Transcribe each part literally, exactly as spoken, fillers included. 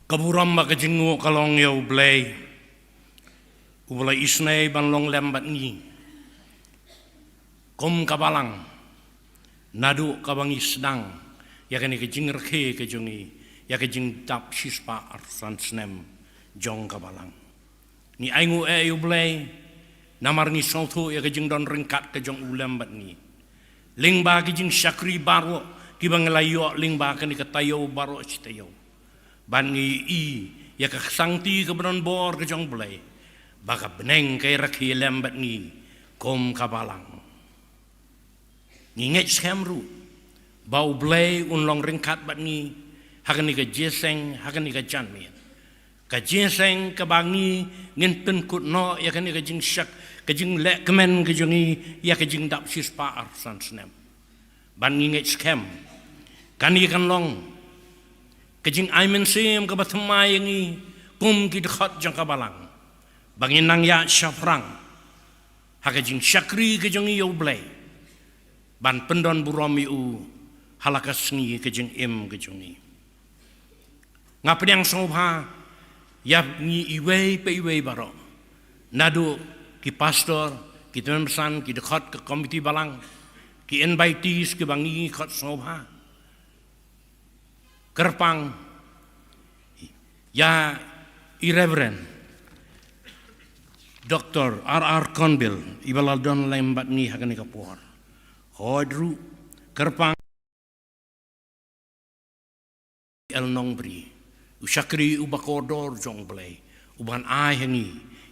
Ka burom bad ka jingnguh ka long ïa U Blei, uba la isynei ban long lem bad ngi kum ka balang, naduh kaba ngi sdang ïa kane ka jingrakhe ka jong ngi ïa ka jingdap shispah arphew san snem jong ka balang. Ngi ainguh ïa U Blei namar ngi sngewthuh ïa ka jingdon ryngkat ka jong U lem bad ngi lyngba ki jingshakri baroh kiba ngi la ïoh lyngba kane ka taïew baroh shi taïew. Bad ngi ïohi ïa ka ksangti kaba don bor ka jong U Blei, ba ka bneng ka ïarakhe lem bad ngi kum ka balang. Ngi ngeit skhem ruh ba U Blei un long ryngkat bad ngi ha kane ka jingïaseng, ha kane ka janmiet. Ka jingïaseng kaba ngi ngin pynkut noh ïa kane ka jingshak, ka jingleh kmen ka jong ngi ïa ka jingdap shispah arphew san snem. Bad ngi ngeit skhem kane kan long ka jingai mynsiem kaba thymmai ïa ngi kum ki dkhot jong ka balang, ba ngin nang ïaid shaphrang ha ka jingshakri ka jong ngi ïa U Blei, ban pyndon burom ïa U ha la ka sngi ka jingim ka jong ngi. Nga pdiang sngewbha ïa ngi iwei pa iwei baroh, naduh ki pastor, ki tymmen basan, ki dkhot ka komiti balang, ki invitees kiba ngi khot sngewbha. Kyrpang ïa i Reverend Doctor R R Conville, iba la don lem bad ngi ha kane ka por. Hooid ruh, kyrpang L Nongbri, u shakri uba kordor jong U Blei, uban ai ha ngi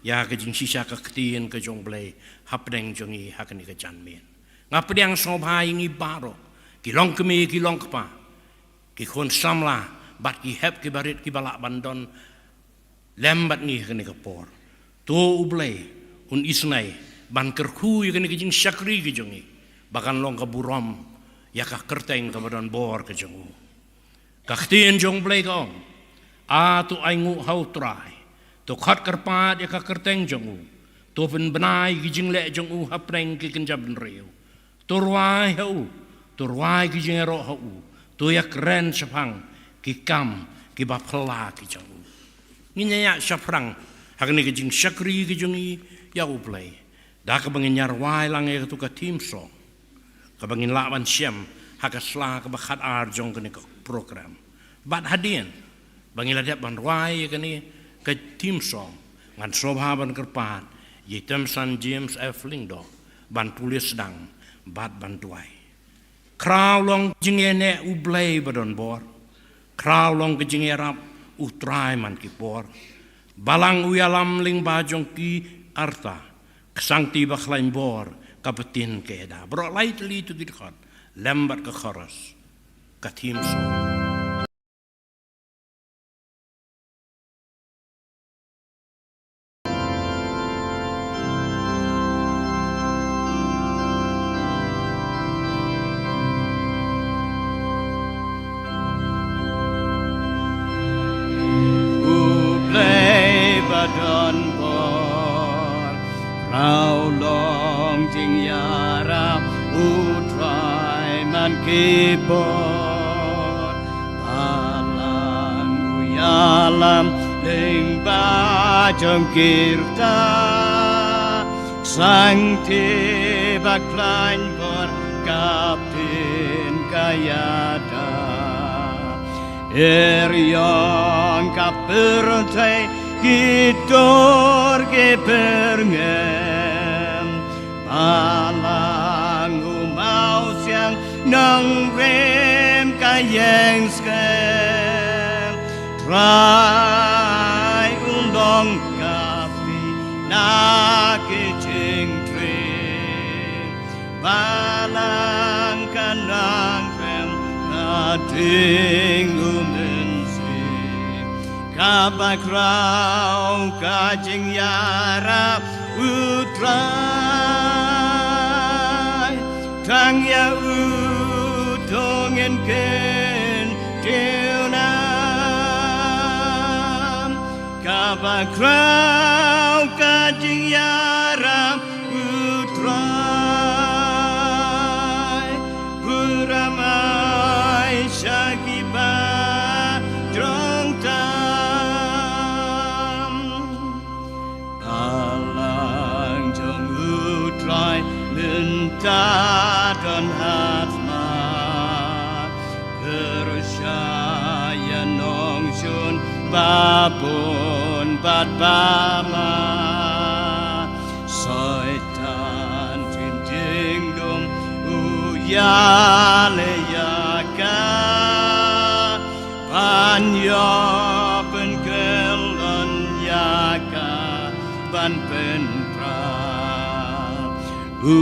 ïa ka jingshisha ka ktien ka jong U Blei hapdeng jong ngi ha kane ka janmiet. Nga pdiang sngewbha ïa ngi baroh, ki longkmie ki longkpa, ki khun samla bad ki hep ki barit kiba lah ban don lem bad ngi ha kane ka por. To U Blei un isynei ban kyrkhu ïa kane ka jingshakri ka jong ngi, ba kan long ka burom ïa ka kyrteng kaba don bor ka jong U. Ka ktien jong U Blei ka ong, a to ainguh ha U Trai, to khot kyrpad ïa ka kyrteng jong U, to pynbna ïa ki jingleh jong U hapdeng ki kynja bynriew. To rwai ha U, to rwai ki jingïaroh ha U, to ïakren shaphang ki kam kiba phylla ki jong U. Ngin ïa shaphrang ha kane ka jingshakri ka jong ngi ïa U Blei da kaba ngin ïa rwai lang ïa kato ka theme song, kaba ngin lah ban shem ha ka sla kaba khatar jong kane ka program. Bad hadien ba ngi la dep ban rwai ïa kane ka theme song, ngan sngewbha ban kyrpad ïa i Tymmen Basan James F Lyngdoh ban pule sdang bad ban duwai. Khraw long jingïaineh U Blei ba don bor, khraw long ka jingïarap U Trai man ki por. Balang u ïalam lyngba jong ki arta, ka sangti ba khlaiñ bor ka btin ka ïada. Baroh lai tylli to ki dkhot lem bad ka chorus ka theme song. U Blei ba don bor, khraw long jingïarap U Trai man ki por. Balang u ïalam lyngba jong ki arta, ka sangti ba khlaiñ bor ka btin ka ïada. Eriong ïa ka pyrthei ki dur ki pyrngem, Balang u mawsiang nongrim ka ïeng skhem. Trai u long ka bri na ki jingtrei, Balang ka nang kren ka ding u mynsiem. Kaba khraw ka jingïarap U Trai, tang ïa U to ngin kyntiew nam. Kaba khraw ka jingïarap U Trai, burom ai sha kiba jrong tam. Ka bun bad ba ma Soitan tin jingdum u ïaleh ïa ka ban ïoh pynkyllon ïa ka ban pynpra. U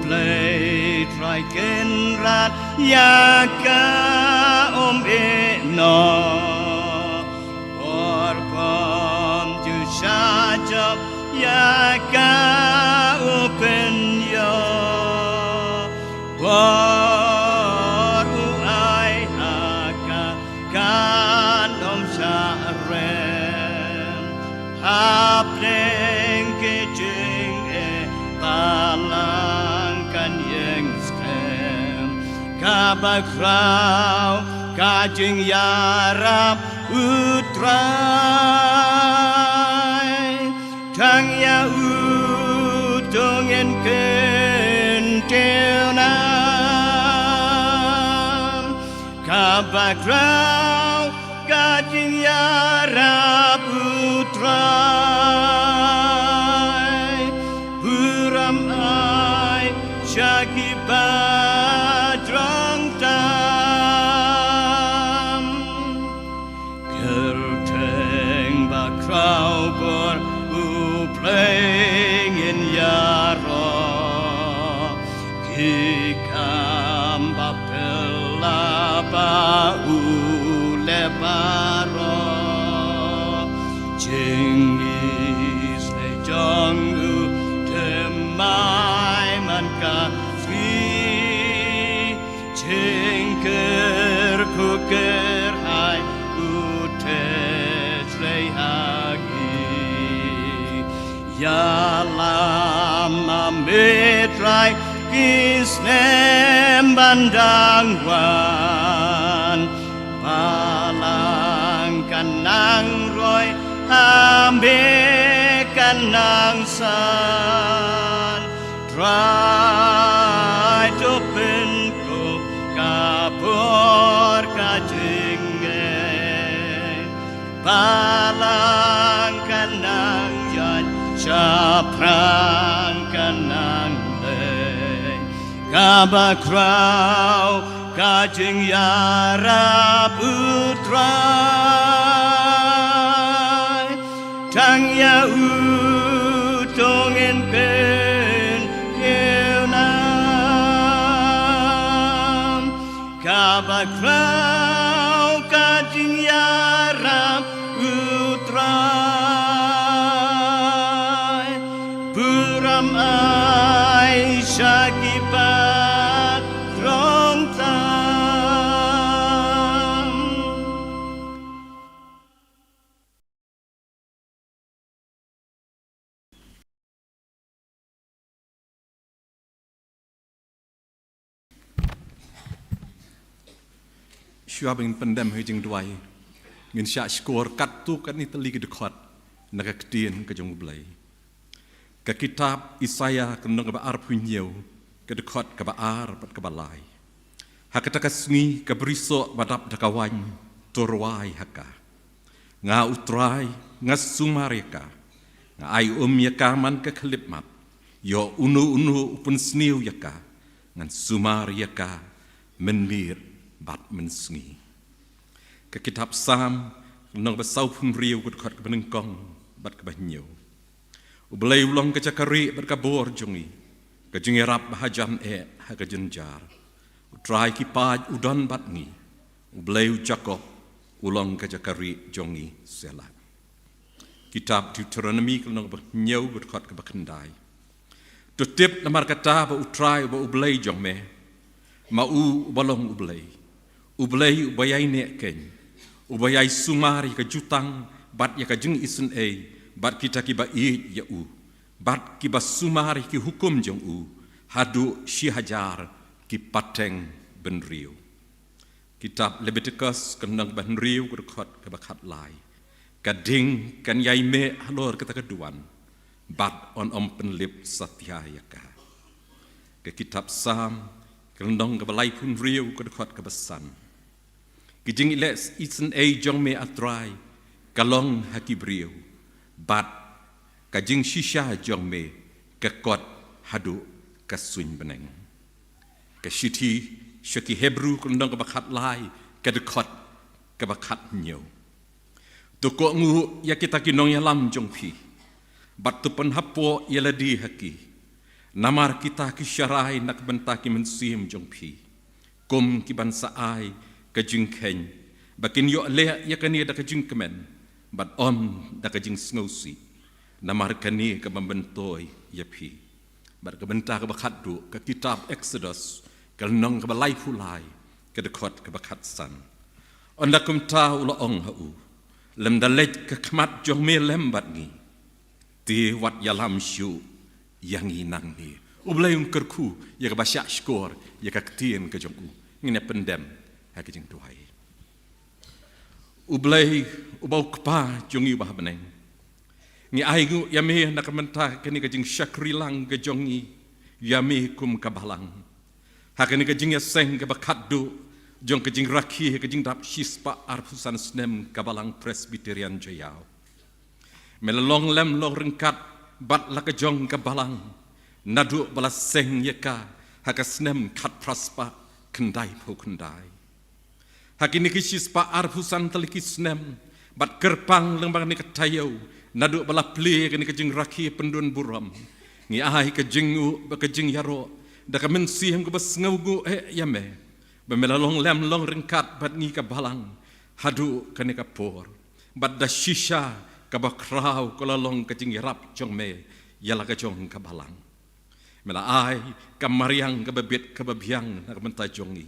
Blei Trai Kynrad ïa ka um ïeh noh. Por bym ju shah jop ïa ka u pynïoh. Bor u ai ha ka kan ym shah rem. Hapdeng ki jingeh balang kan ïeng skhem. Kaba khraw ka jingïarap u Trai. Tang ïa u to ngin kyntiew nam. Kaba khraw ka jingïarap u Trai. Burom ai sha kiba jrong tam. Kyrteng ba khraw bor u Blei ngin ïaroh. Ki kam ba phylla ba u leh baroh. Jingïaseng jong u thymmai man ka sngi. Jingkyrkhu kyrhai u theh shlei ha ngi. Ïalam ma me Trai ki snem ban dang wan. Balang kan nang roi ha me kan nang san. Trai to pynkup ka bor ka jingeh. Balang kan nang ïaid shaphrang kan nang leh. Kaba khraw ka jingïarap u Trai. Tang ïa u to ngin kyntiew nam. Kaba khraw ka jingïarap u Trai. Burom ai sha kiba jrong tam. Shuwa ba ngin pyndem ha jingduwai, ngin shah shkor katto katne tylli ki dkhot na ka ktien ka jong U Blei. Ka kitab Isaïah ka lynnong kaba arphew hynñiew, ka dkhot kaba ar bad kaba lai. Ha kata ka sngi ka brisoh ba dap da ka waiñ, to rwai ha ka. Nga U Trai nga sumar ïa ka, nga ai um ïa ka man ka khyllipmat. Ïa uno uno u pynsniew ïa ka, ngan sumar ïa ka mynmiet bad mynsngi. Ka kitab Salm, lynnong ba sawphew hynriew, ka dkhot kaba nyngkong bad kaba hynñiew. U Blei u long ka jaka rieh bad ka bor jong ngi, ka jingïarap ba hajan eh ha ka jynjar. U Trai ki paid u don bad ngi, U Blei u Jakob u long ka jaka rieh jong ngi. Selah. Kitab Deuteronomi ka lynnong ba hynñiew, ka dkhot kaba khyndai. To tip namar kata ba U Trai uba U Blei jong me, ma u uba long U Blei, U Blei uba ïai neh keiñ, uba ïai sumar ïa ka jutang bad ïa ka jingisynei bad kita kiba ïeit ïa u, bad kiba sumar ïa ki hukum jong u haduh shi hajar ki pateng bynriew. Kitab Lebitikos ka lynnong ba hynriew, ka dkhot kaba khatlai. Ka ding kan ïai meh halor kata ka duwan, bad yn ym pynlip satia ïa ka. Ka kitab Salm ka lynnong kaba laiphew hynriew, ka dkhot kaba san. Ki jingleh isynei jong me A Trai ka long ha ki briew, bad ka jingshisha jong me ka kot haduh ka suiñ bneng. Ka shithi sha ki Hebru ka lynnong kaba khatlai, ka dkhot kaba khathynñiew. To kohnguh ïa kita ki nongïalam jong phi, bad to pynhapoh ïa lade ha ki. Namar kita ki sharai na ka bynta ki mynsiem jong phi, kum ki ban sa ai ka jingkheiñ, ba kin ïoh leh ïa kane da ka jingkmen, bad ym da ka jingsngewsih. Namar kane kaba myntoi ïa phi. Bad ka bynta kaba khatduh, ka kitab Exodus, ka lynnong kaba laiphew lai, ka dkhot kaba khatsan. Ynda kumta u la ong ha u, lymda leit ka khmat jong me lem bad ngi, te wat ïalam shuh ïa ngi nangne. U Blei un kyrkhu ïa kaba shah shkor ïa ka ktien ka jong u. Ngin ïa pyndem ha ka jingduwai. U Blei, uba u Kpa jong ngi uba ha bneng, ngi ainguh ïa me na ka bynta kane ka jingshakri lang ka jong ngi ïa me kum ka balang. Ha kane ka jingïaseng kaba khatduh jong ka jingrakhe ka jingdap shispah arphew san snem ka Balang Presbyterian Jaïaw. Me la long lem long ryngkat bad la ka jong ka balang, naduh ba la seng ïa ka ha ka snem khatphra spah khyndaiphew khyndai. Ha kine ki shispah arphew san tylli ki snem, bad kyrpang lyngba kane ka taïew, naduh ba la plie kane ka jingrakhe pyndon burom, ngi ai ka jingnguh bad ka jingïaroh da ka mynsiem kaba sngewnguh eh ïa me, ba me la long lem long ryngkat bad ngi ka balang haduh kane ka por. Bad da shisha kaba khraw ka la long ka jingïarap jong me ïa la ka jong ka balang. Me la ai ka mariang kaba bit kaba biang na ka bynta jong ngi.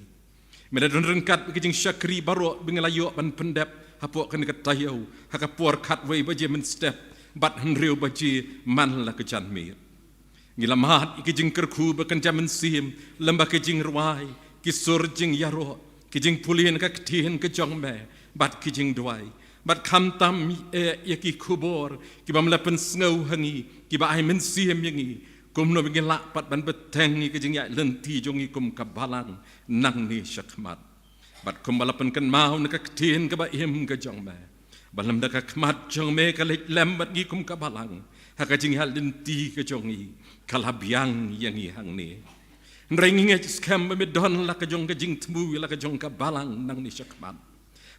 Me la don ryngkat bad ka jingshakri baroh ba ngi la ïoh ban pyndep hapoh kane ka taïew, ha ka por khatwei baje mynstep bad hynriew baje man la ka janmiet. Ngi la mad ïa ka jingkyrkhu bad ka jingmynsiem lyngba ka jingrwai, ki sur jingïaroh, ki jingpule na ka ktien ka jong me, bad ki jingduwai. Bad khamtam eh ïa ki khubor kiba me la pynsngew ha ngi, kiba ai mynsiem ïa ngi, kumno ba ngin lah pat ban bteng ïa ka jingïaid lynti jong ngi kum ka balang nangne shakhmat. Bad kumba la pynkynmaw na ka ktien kaba im ka jong me, ba lymda ka khmat jong me ka leit lem bad ngi kum ka balang, ha ka jingïaid lynti ka jong ngi, ka la biang ïa ngi hangne. Hynrei ngi ngeit skhem ba me don la ka jong ka jingthmu ïa la ka jong ka balang nangne shakhmat.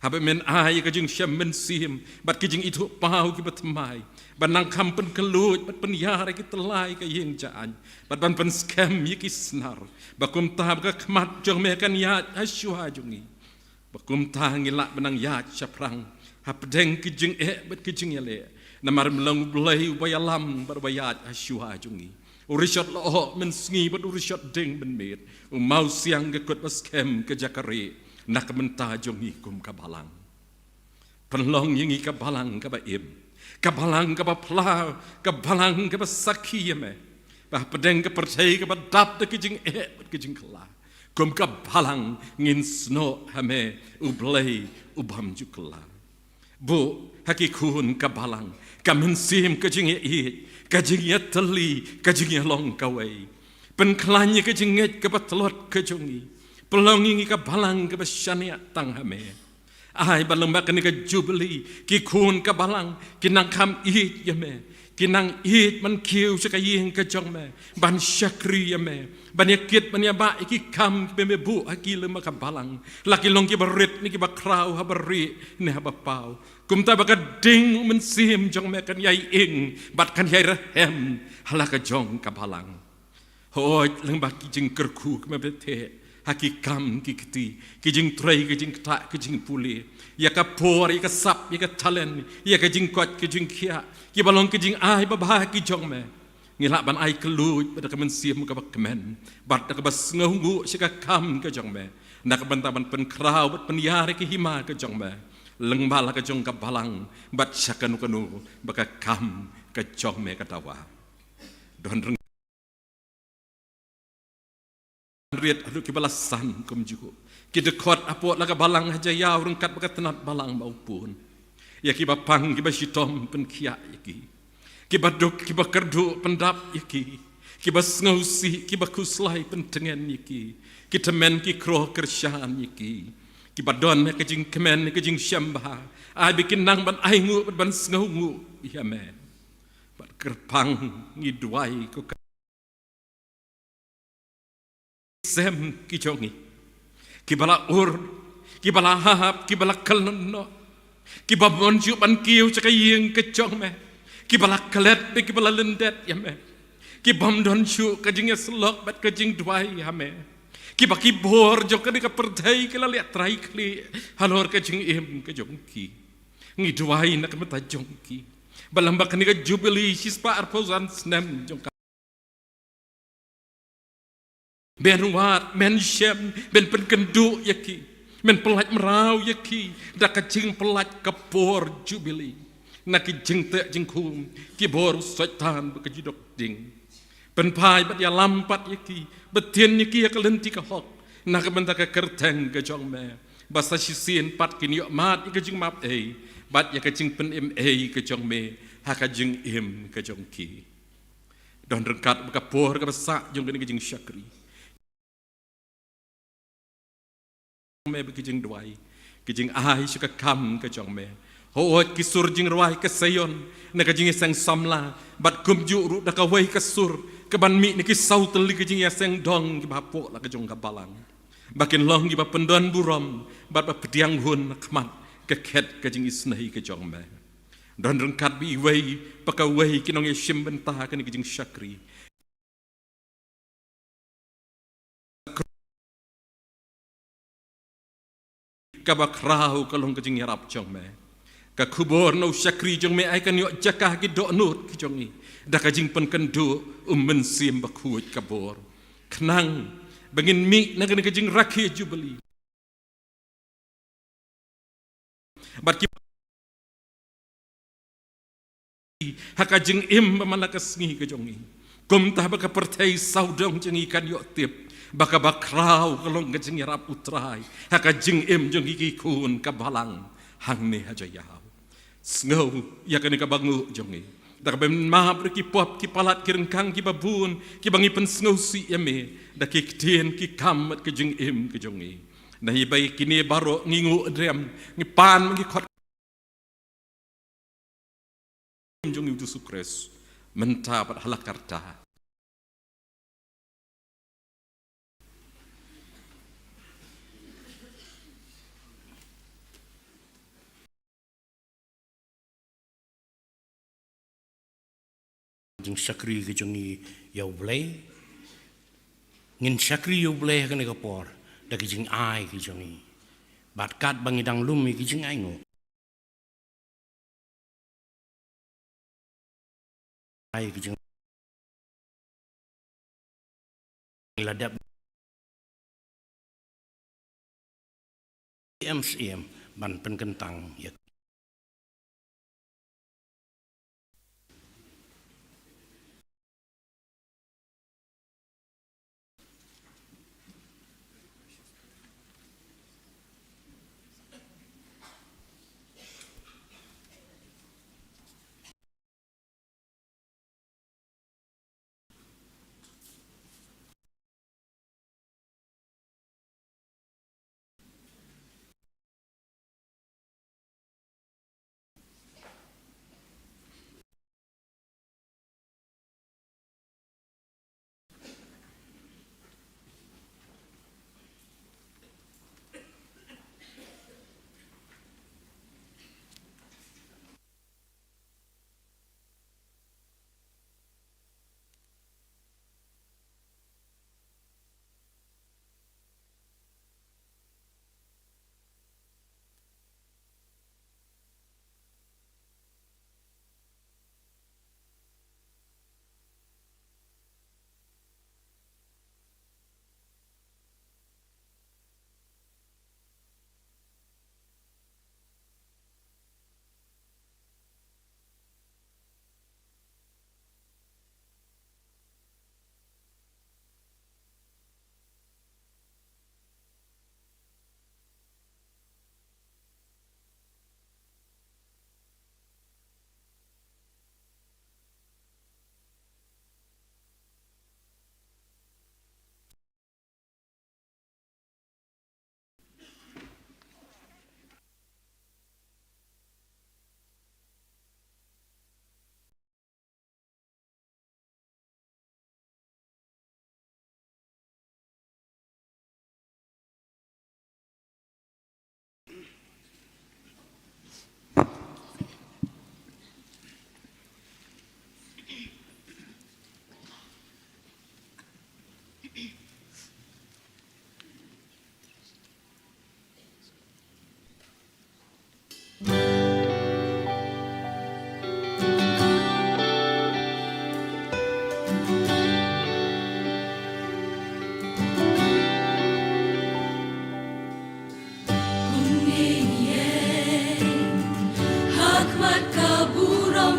Haba men ai ka jingshem mynsiem bad ka jingithuhpaw kiba thymmai, ba nang kham pynkylluid bad pynïar ïa ki tyllai ka ïing ka aiñ, bad ban pynskhem ïa ki snar, ba kumta ba ka khmat jong me kan ïaid ha shuwa jong ngi. Ba kumta ngi lah ban nang ïaid shaphrang hapdeng ki jingeh bad ki jingïaleh. Namar me long U Blei uba ïalam bad uba ïaid ha shuwa jong ngi. U rishot lyoh mynsngi bad u rishot dieng mynmiet, u mawsiang ka kut ba skhem ka jaka rieh na ka bynta jong ngi kum ka balang. Pynlong ïa ngi ka balang kaba im, ka balang kaba phla, ka balang kaba sakhi ïa me, ba hapdeng ka pyrthei kaba dap da ka jingeh bad ka jingkylla, kum ka balang ngin snoh ha me, U Blei u bym ju kylla. Buh ha ki khun ka balang ka mynsiem ka jingïaieit, ka jingïatylli, ka jingïalong kawei. Pynkhlaiñ ïa ka jingngeit kaba tlot ka jong ngi. Pynlong ïa ngi ka balang kaba shaniah tang ha me. Ai ba lyngba kane ka jubili ki khun ka balang kin nang kham ïeit ïa me, kin nang ïeit ban kiew sha ka ïing ka jong me, ban shakri ïa me, ban ïakit ban ïabah ïa ki kam kiba me buh ha ki lyngba ka balang, la ki long kiba rit ne kiba khraw, haba rieh ne haba paw. Kumta ba ka ding u mynsiem jong me kan ïai ing bad kan ïai rhem ha la ka jong ka balang. Hooid, lyngba ki jingkyrkhu kiba me btheh ha ki kam ki kti, ki jingtrei, ki jingktah, ki jingpule, ïa ka por, ïa ka sap, ïa ka talent, ïa ka jingkoit ka jingkhiah, kiba long ki jingai babha ki jong me, ngi lah ban ai kylluid bad da ka mynsiem kaba kmen bad da kaba sngewnguh sha ka kam ka jong me, na ka bynta ban pynkhraw bad pynïar ïa ka hima ka jong me lyngba la ka jong ka balang bad sha kano kano ba ka kam ka jong me ka dawa. Don ryngkat rit haduh kiba la san kumjuh ki dkhot hapoh la ka balang ha Jaïaw ryngkat bad ka tnat balang ba u pun. Ïa kiba pang kiba shitom pynkhiah ïa ki, kiba duk kiba kyrduh pyndap ïa ki, kiba sngewsih kiba khuslai pyntngen ïa ki, ki tymmen ki khroh kyrshan ïa ki, Ba don ka jingkmen, ka jingshem bha. Ai ba kin nang ban ai nguh, ban sngew nguh ïa me. Bad kyrpang ngi duwai ko ka sem ki jong ngi, kiba la ur, kiba la hap, kiba la khlem noh, kiba mon ju ban kiew sha ka ïing ka jong me, kiba la klet, kiba la lyndet ïa me, kibym don ju ka jingïasyllok bad ka jingduwai ïa me, kiba ki bor jong kane ka pyrthei ki la leh trai khlieh halor ka jingim ka jong ki. Ngi duwai na ka bynta jong ki, ba lem bad kane ka jubili shispah arphew san snem jong ka Men wad, men shem, men pynkynduh ïa ki, men pyllait mraw ïa ki da ka jingpyllait ka por jubili na ki jingteh jingkhum ki bor u Soitan bad ka jingdok ding. Pynphai bad ïalam pat ïa ki, btien ïa ki ha ka lynti ka hok na ka bynta ka kyrteng ka jong me, ba sa shisien pat kin ïoh mad ïa ka jingmap ei bad ïa ka jingpynim ei ka jong me ha ka jingim ka jong ki. Don ryngkat bad ka por kaba sah jong kane ka jingshakri. Me bad ka jingduwai, ka jingai sha ka kam ka jong me. Hooid ki sur jingrwai ka Seion na ka jingïaseng samla, bad kumjuh ruh da kawei ka sur kaban mih na ki saw tylli ka jingïaseng dong kiba hapoh la ka jong ka balang, ba kin long kiba pyndon burom bad ba pdiang hun ha khmat ka khet ka jingisynei ka jong me. Don ryngkat bad iwei pa kawei ki nongïashim bynta kane ka jingshakri. Kaba khraw ka long ka jingïarap jong me. Ka khubor na u shakri jong me ai kan ïoh jaka ha ki dohnud ki jong ngi da ka jingpynkynduh u Mynsiem Bakhuid ka bor, khnang ba ngin mih na kane ka jingrakhe jubili. Bad ki ha ka jingim ba man la ka sngi ka jong ngi, kumta ba ka pyrthei sawdong jong ngi kan ïoh tip ba kaba khraw ka long ka jingïarap U Trai ha ka jingim jong ngi ki khun ka balang hangne ha Jaïaw. Sngew ïa kane kaba nguh jong ngi da kaba map ruh ki pop ki palat ki ryngkang kiba bun kiba ngi pynsngewsih ïa me da ki ktien ki kam bad ka jingim ka jong ngi. Nangta ba kine baroh ngi nguh drem, ngi pan, ngi khot jong U Jisu Khrist mynta bad ha la karta. Jingshakri ka jong ngi ïa U Blei. Ngin shakri ïa U Blei ha kane ka por da ka jingai ka jong ngi. Bad katba ngi dang lum ïa ka jingai nguh, ai ka jing la dep em siem ban pynkyntang ïa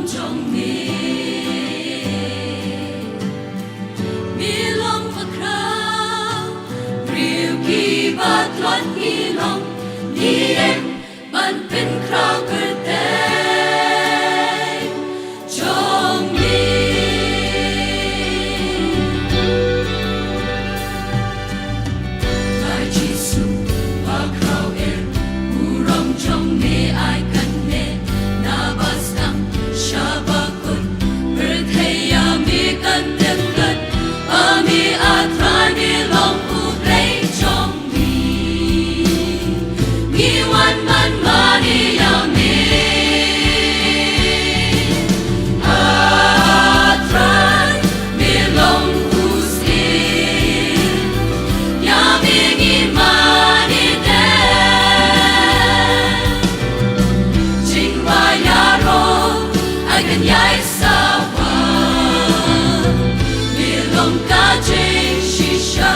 jong me. Me long bakhraw, briew kiba tlot ngi long, ngi im ban pynkhraw kyrteng jong me. Trai Jisu bakhraw er, burom jong me ai kane, naba sdang shaba kut, pyrthei ïa me kan tip lut, ba me A Trai me long U Blei jong me. Ngi wan ban mane ïa me. A Trai, me long u syiem, ïa me ngi mane de. Jingrwai ïaroh, ai kynjai sawa, me long ka jingshisha.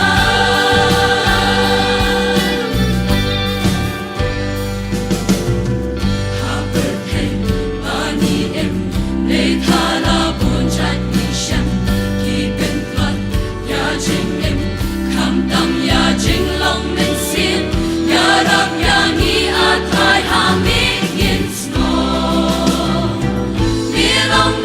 Ha pyrthei ba ngi im, Blei thala bun jait ngi shem, ki pyntlot ïa jingim, khamtam ïa jinglong mynsiem, ïarap ïa ngi A Trai ha me ngin sngewthuh. Me long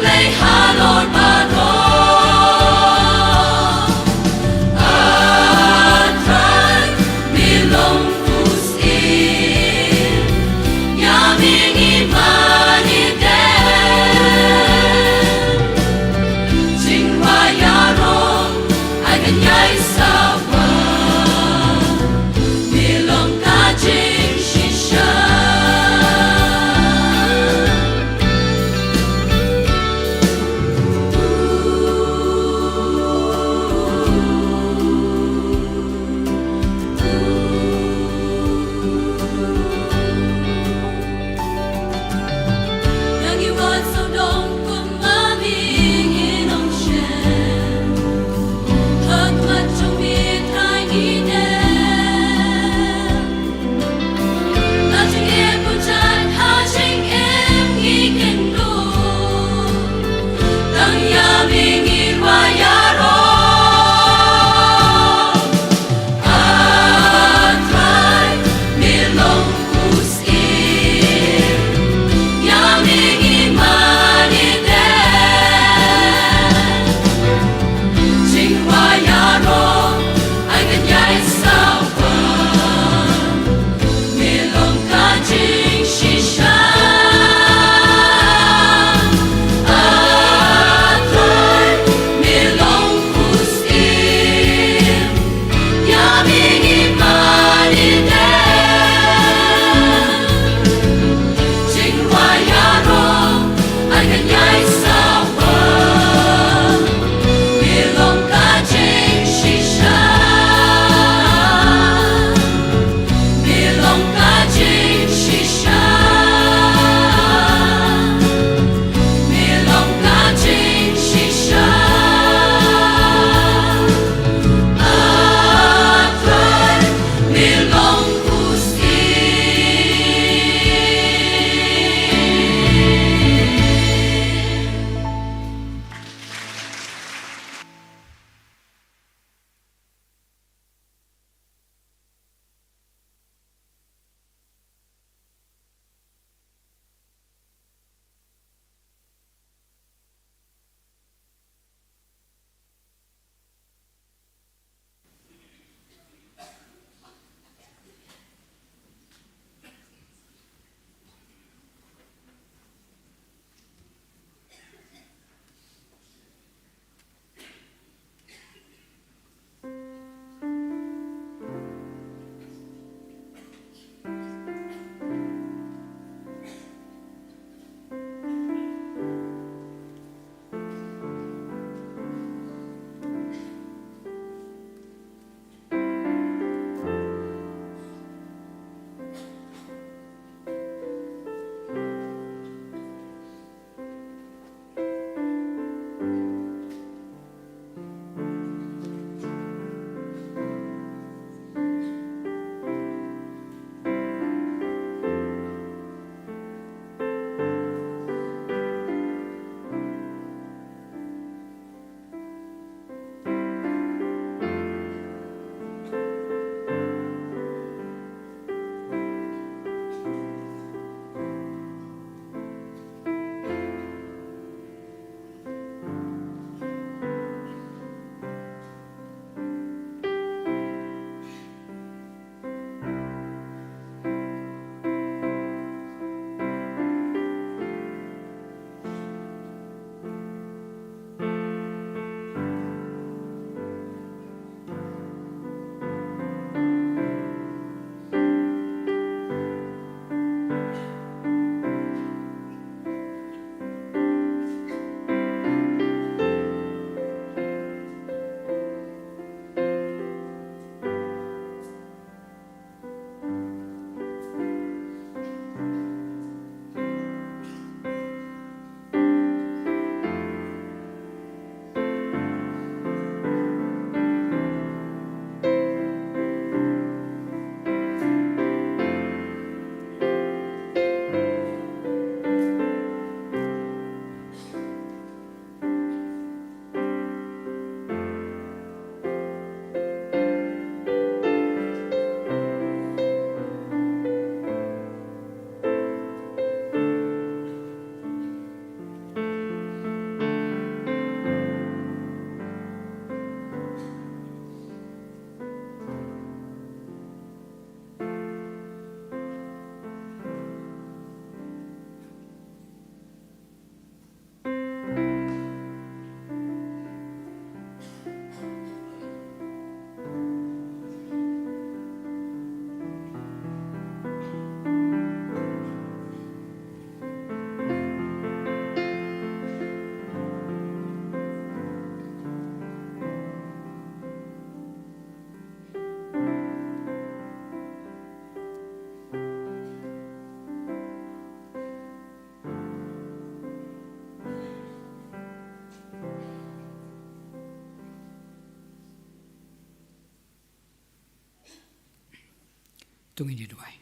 Ngi duwai.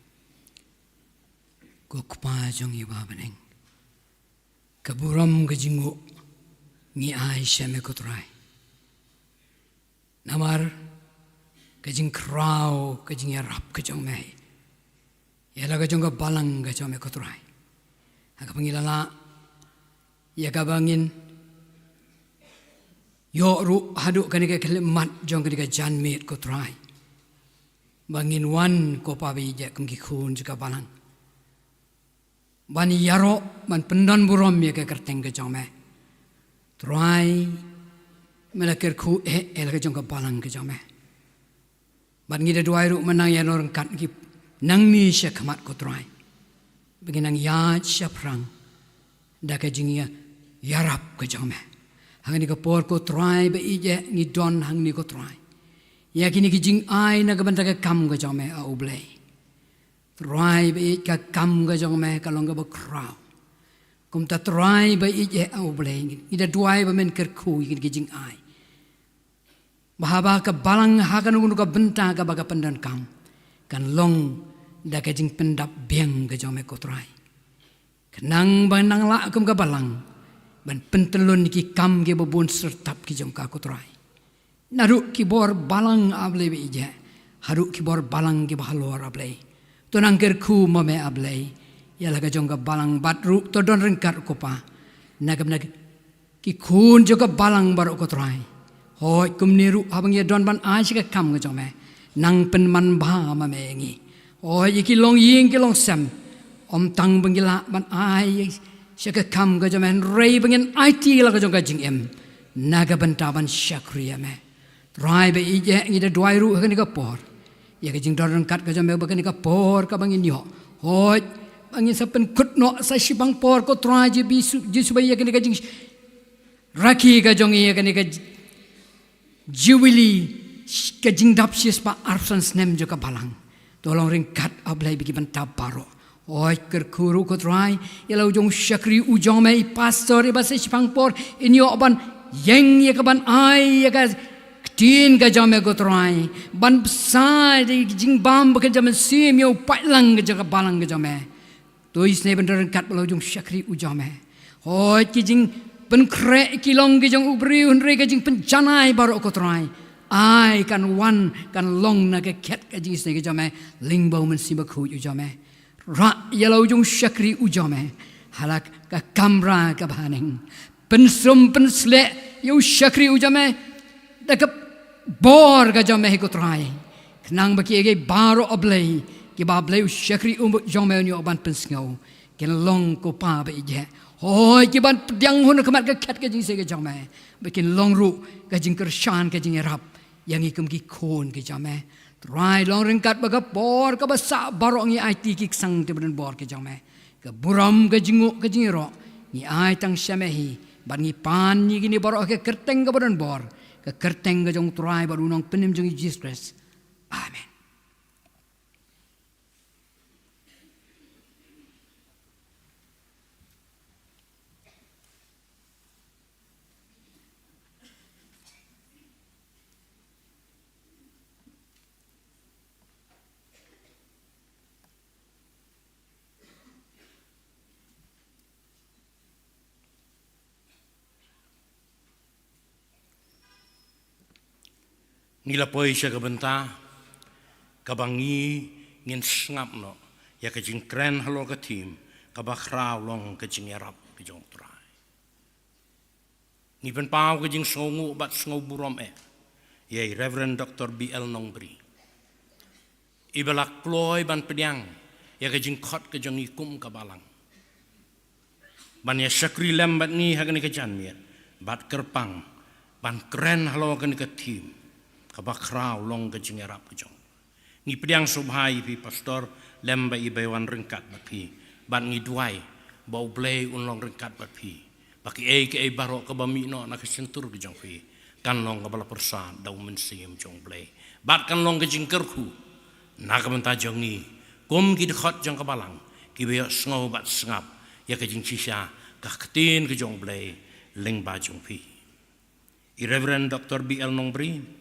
Ko Kpa jong ngi ba ha bneng, ka burom ka jingnguh ngi ai sha me ko Trai. Namar ka jingkhraw ka jingïarap ka jong me ïa la ka jong ka balang ka jong me ko Trai. Ha kaba ngi la lah ïa kaba ngin ïoh ruh haduh kane ka khyllipmat jong kane ka janmiet ko Trai, ba ngin wan ko Pa ba ïeit kum ki khun jong ka balang ban ïaroh, ban pyndon burom ïa ka kyrteng ka jong me. Trai, me la kyrkhu eh ïa la ka jong ka balang ka jong me. Bad ngi da duwai ruh mynta ïa ngi ryngkat ngi nangne sha khmat ko Trai, ba ngin nang ïaid shaphrang da ka jingïarap ka jong me. Hangne ka por ko Trai ba ïeit, ngi don hangne ko Trai ïa kine ki jingai na ka bynta ka kam ka jong me, A U Blei. Trai ba ïeit, ka kam ka jong me ka long kaba khraw. Kumta Trai ba ïeit, A U Blei, ngi da duwai ba men kyrkhu ïa kine ki jingai, ba haba ka balang ha kano kano ka bynta kaba ka pyndonkam, kan long da ka jingpyndap biang ka jong me ko Trai, khnang ba nang lah kum ka balang ban pyntyllun ïa ki kam kiba bun syrtap ki jong ka ko Trai. Naduh ki bor balang, A Blei ba ïeit, haduh ki bor balang kiba halor, A Blei. To nang kyrkhu ma me, A Blei, ïa la ka jong ka balang bad ruh to don ryngkat ko Pa, na ka bynta ki khun jong ka balang baroh ko Trai. Hooid, kumne ruh haba ngi don ban ai sha ka kam ka jong me, nang pynman bha ma me ïa ngi. Hooid, ïa ki longïing ki longsem, ym tang ba ngi lah ban ai sha ka kam ka jong me, hynrei ba ngin aiti la ka jong ka jingim na ka bynta ban shakri ïa me. Trai ba ïeit, ngi da duwai ruh ha kane ka por ïa ka jingdon ryngkat ka jong me ba kane ka por kaba ngin ïoh, hooid, ba ngin sa pynkut noh sa shibang por ko Trai Jisu, Jisu ba ïa kane ka jingrakhe ka jong ngi, ïa kane ka Jubilee, ka jingdap shispah arphew san snem jong ka balang. To long ryngkat, A Blei, bad ki bynta baroh. Hooid, kyrkhu ruh ko Trai ïa la u jong u shakri u jong me, i pastor, iba sa shipang por in ïoh ban ïeng ïa ka ban ai ïa ka ktien ka jong me ko Trai, ban bsa da ki jingbam bad ka jong me, sim ïa u paidlang ka jong ka balang ka jong me. To isynei ban don ryngkat bad la u jong u shakri u jong me. Hooid, ki jingpynkhreh ki long ki jong u briew, hynrei ka jingpynjanai baroh ko Trai, ai kan wan kan long na ka khet ka jingisynei ka jong me lyngba u Mynsiem Bakhuid u jong me. Rah ïa la u jong u shakri u jong me ha la ka kamra kaba ha bneng. Pynsum pynsleh ïa u shakri u jong me da ka bor ka jong me hi ko Trai, khnang ba kiei kiei baroh, A Blei, kiba, A Blei, u shakri u jong me un ïoh ban pynsngew, kin long ko Pa ba ïeit, hooid, ki ban pdiang hun ha khmat ka khet ka jingisynei ka jong me, ba kin long ruh ka jingkyrshan ka jingïarap ïa ngi kum ki khun ki jong me. Trai, long ryngkat bad ka por kaba sah baroh, ngi aiti ki ksang te ba don bor ki jong me. Ka burom, ka jingnguh, ka jingïaroh ngi ai tang sha me hi, bad ngi pan ïa kine baroh ha ka kyrteng kaba don bor, ka kyrteng ka jong u Trai bad u Nongpynim jong ngi Jisu Khrist. Amen. Ngi la poi sha ka bynta kaba ngi ngin sngap noh ïa ka jingkren halor ka theme, kaba khraw long ka jingïarap ka jong u Trai. Ngi pynpaw ka jingsngewnguh bad sngewburom eh ïa i Reverend Doctor B L Nongbri, iba la kloi ban pdiang ïa ka jingkhot ka jong ngi kum ka balang, ban ïa shakri lem bad ngi ha kane ka janmiet, bad kyrpang ban kren halor kane ka theme, kaba khraw long ka jingïarap ka jong. Ngi pdiang sngewbha ïa phi Pastor, lem bad i ba wan ryngkat bad phi, bad ngi duwai ba U Blei un long ryngkat bad phi, ba kiei kiei baroh kaba mih noh na ka shyntur ka jong phi kan long kaba la pyrsad da u Mynsiem jong U Blei, bad kan long ka jingkyrkhu na ka bynta jong ngi kum ki dkhot jong ka balang, kiba ïohsngew bad sngap ïa ka jingshisha, ka ktien ka jong U Blei lyngba jong phi. I Reverend Doctor B L Nongbri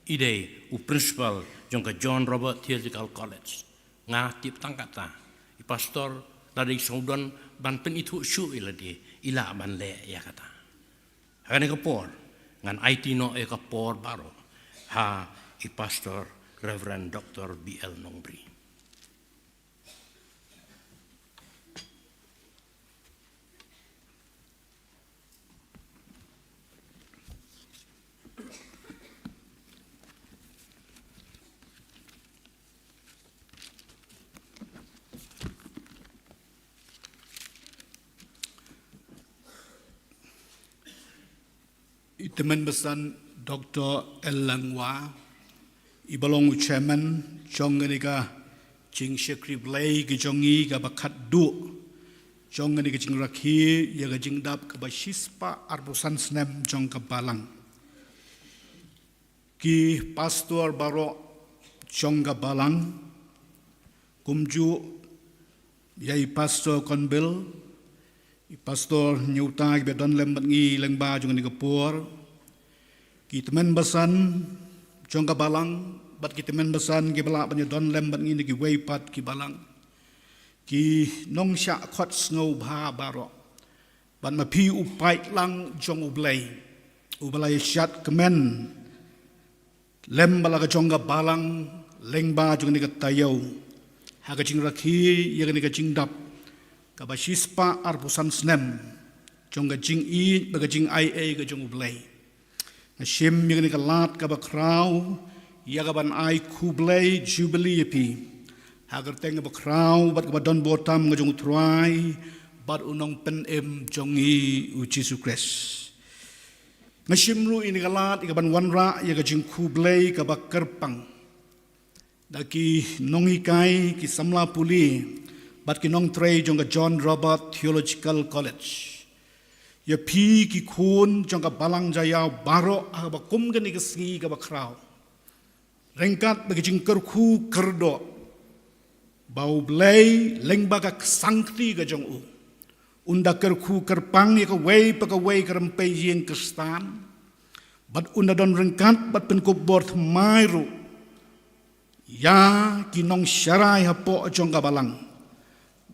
i dei u Principal jong ka John Roberts Theological College, Nga tip tang kata, i pastor lada i sngewdon ban pynithuh shuh ïa lade, i lah ban leh ïa kata. Ha kane ka por ngan aiti noh ïa ka por baroh ha i pastor Reverend Doctor B L Nongbri. I tymmen basan Doctor L Langwa, i ba long u chairman jong kane ka jingshakri Blei ka jong ngi kaba khatduh jong kane ka jingrakhe ïa ka jingdap kaba shispah arphew san snem jong ka balang. Ki pastor baroh jong ka balang, kumjuh ïa i pastor Konbil, i pastor Nyuta kiba don lem bad ngi lyngba jong kane ka por, ki tymmen basan jong ka balang bad ki tymmen basan kiba lah ban ïa don lem bad ngi na kiwei pat ki balang, ki nongshah khot sngewbha baroh, bad ma phi u paidlang jong U Blei uba la ïa shad kmen lem bad la ka jong ka balang lyngba jong kane ka taïew ha ka jingrakhe ïa kane ka jingdap kaba shispah arphew san snem jong ka jingïeit bad ka jingaiei ka jong U Blei. Nga shim ïa kane ka lad kaba khraw ïa ka ban ai khublei Jubilee ïa phi ha ka kyrteng kaba khraw bad kaba don bor tam ka jong U Trai bad U Nongpynim jong ngi U Jisu Khrist. Nga shim ruh ïa kane ka lad ïa ka ban wanrah ïa ka jingkhublei kaba kyrpang da ki nonghikai, ki samla pule bad ki nongtrei jong ka John Roberts Theological College, ïa phi ki khun jong ka balang Jaïaw baroh ha kaba kum kane ka sngi kaba khraw, ryngkat bad ka jingkyrkhu kyrdoh ba U Blei lyngba ka ksangkti ka jong u un da kyrkhu kyrpang ïa kawei pa kawei ka rympei ïing Khristan, bad un da don ryngkat bad pynkup bor thymmai ruh ïa ki nongsharai hapoh jong ka balang,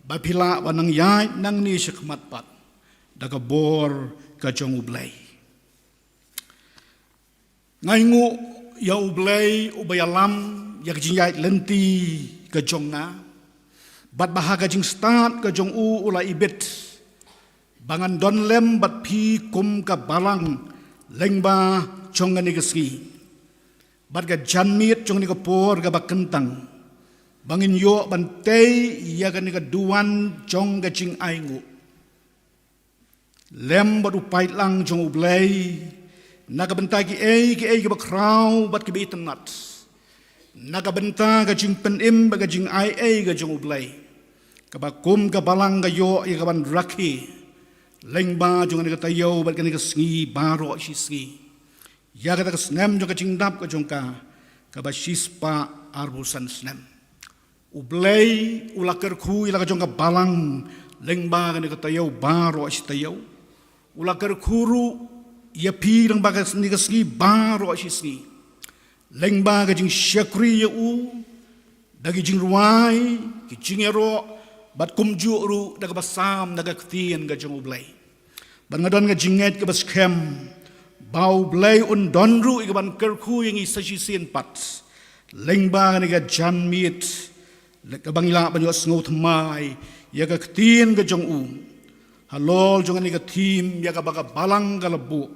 ba phi lah ban nang ïaid nangne shakhmat pat da ka bor ka jong U Blei. Nga ainguh ïa U Blei uba ïalam ïa ka jingïaid lynti ka jong nga, bad ba ha ka jingstad ka jong u u la ibit ba ngan don lem bad phi kum ka balang lyngba jong kane ka sngi bad ka janmiet jong kane ka por kaba kyntang, ba ngin ïoh ban tei ïa kane ka duwan jong ka jingainguh lem bad u paidlang jong U Blei na ka bynta kiei kiei kiba khraw bad kiba itynnat, na ka bynta ka jingpynim bad ka jingaiei ka jong U Blei, kaba kum ka balang ka ïoh ïa ka ban rakhe lyngba jong kane ka taïew bad kane ka sngi baroh shi sngi, ïa kata ka snem jong ka jingdap ka jong ka kaba shispah arphew san snem. U Blei u la kyrkhu ïa la ka jong ka balang lyngba kane ka taïew baroh shi taïew. U la kyrkhu ruh ïa phi lyngba kane ka sngi baroh shi sngi, lyngba ka jingshakri ïa u da ki jingrwai, ki jingïaroh, bad kumjuh ruh da kaba sam na ka ktien ka jong U Blei. Bad nga don ka jingngeit kaba skhem ba U Blei un don ruh ïa ka ban kyrkhu ïa ngi sa shisien pat lyngba kane ka janmiet, kaba ngi lah ban ïohsngew thymmai ïa ka ktien ka jong u halor jong kane ka theme ïa kaba ka balang ka la buh,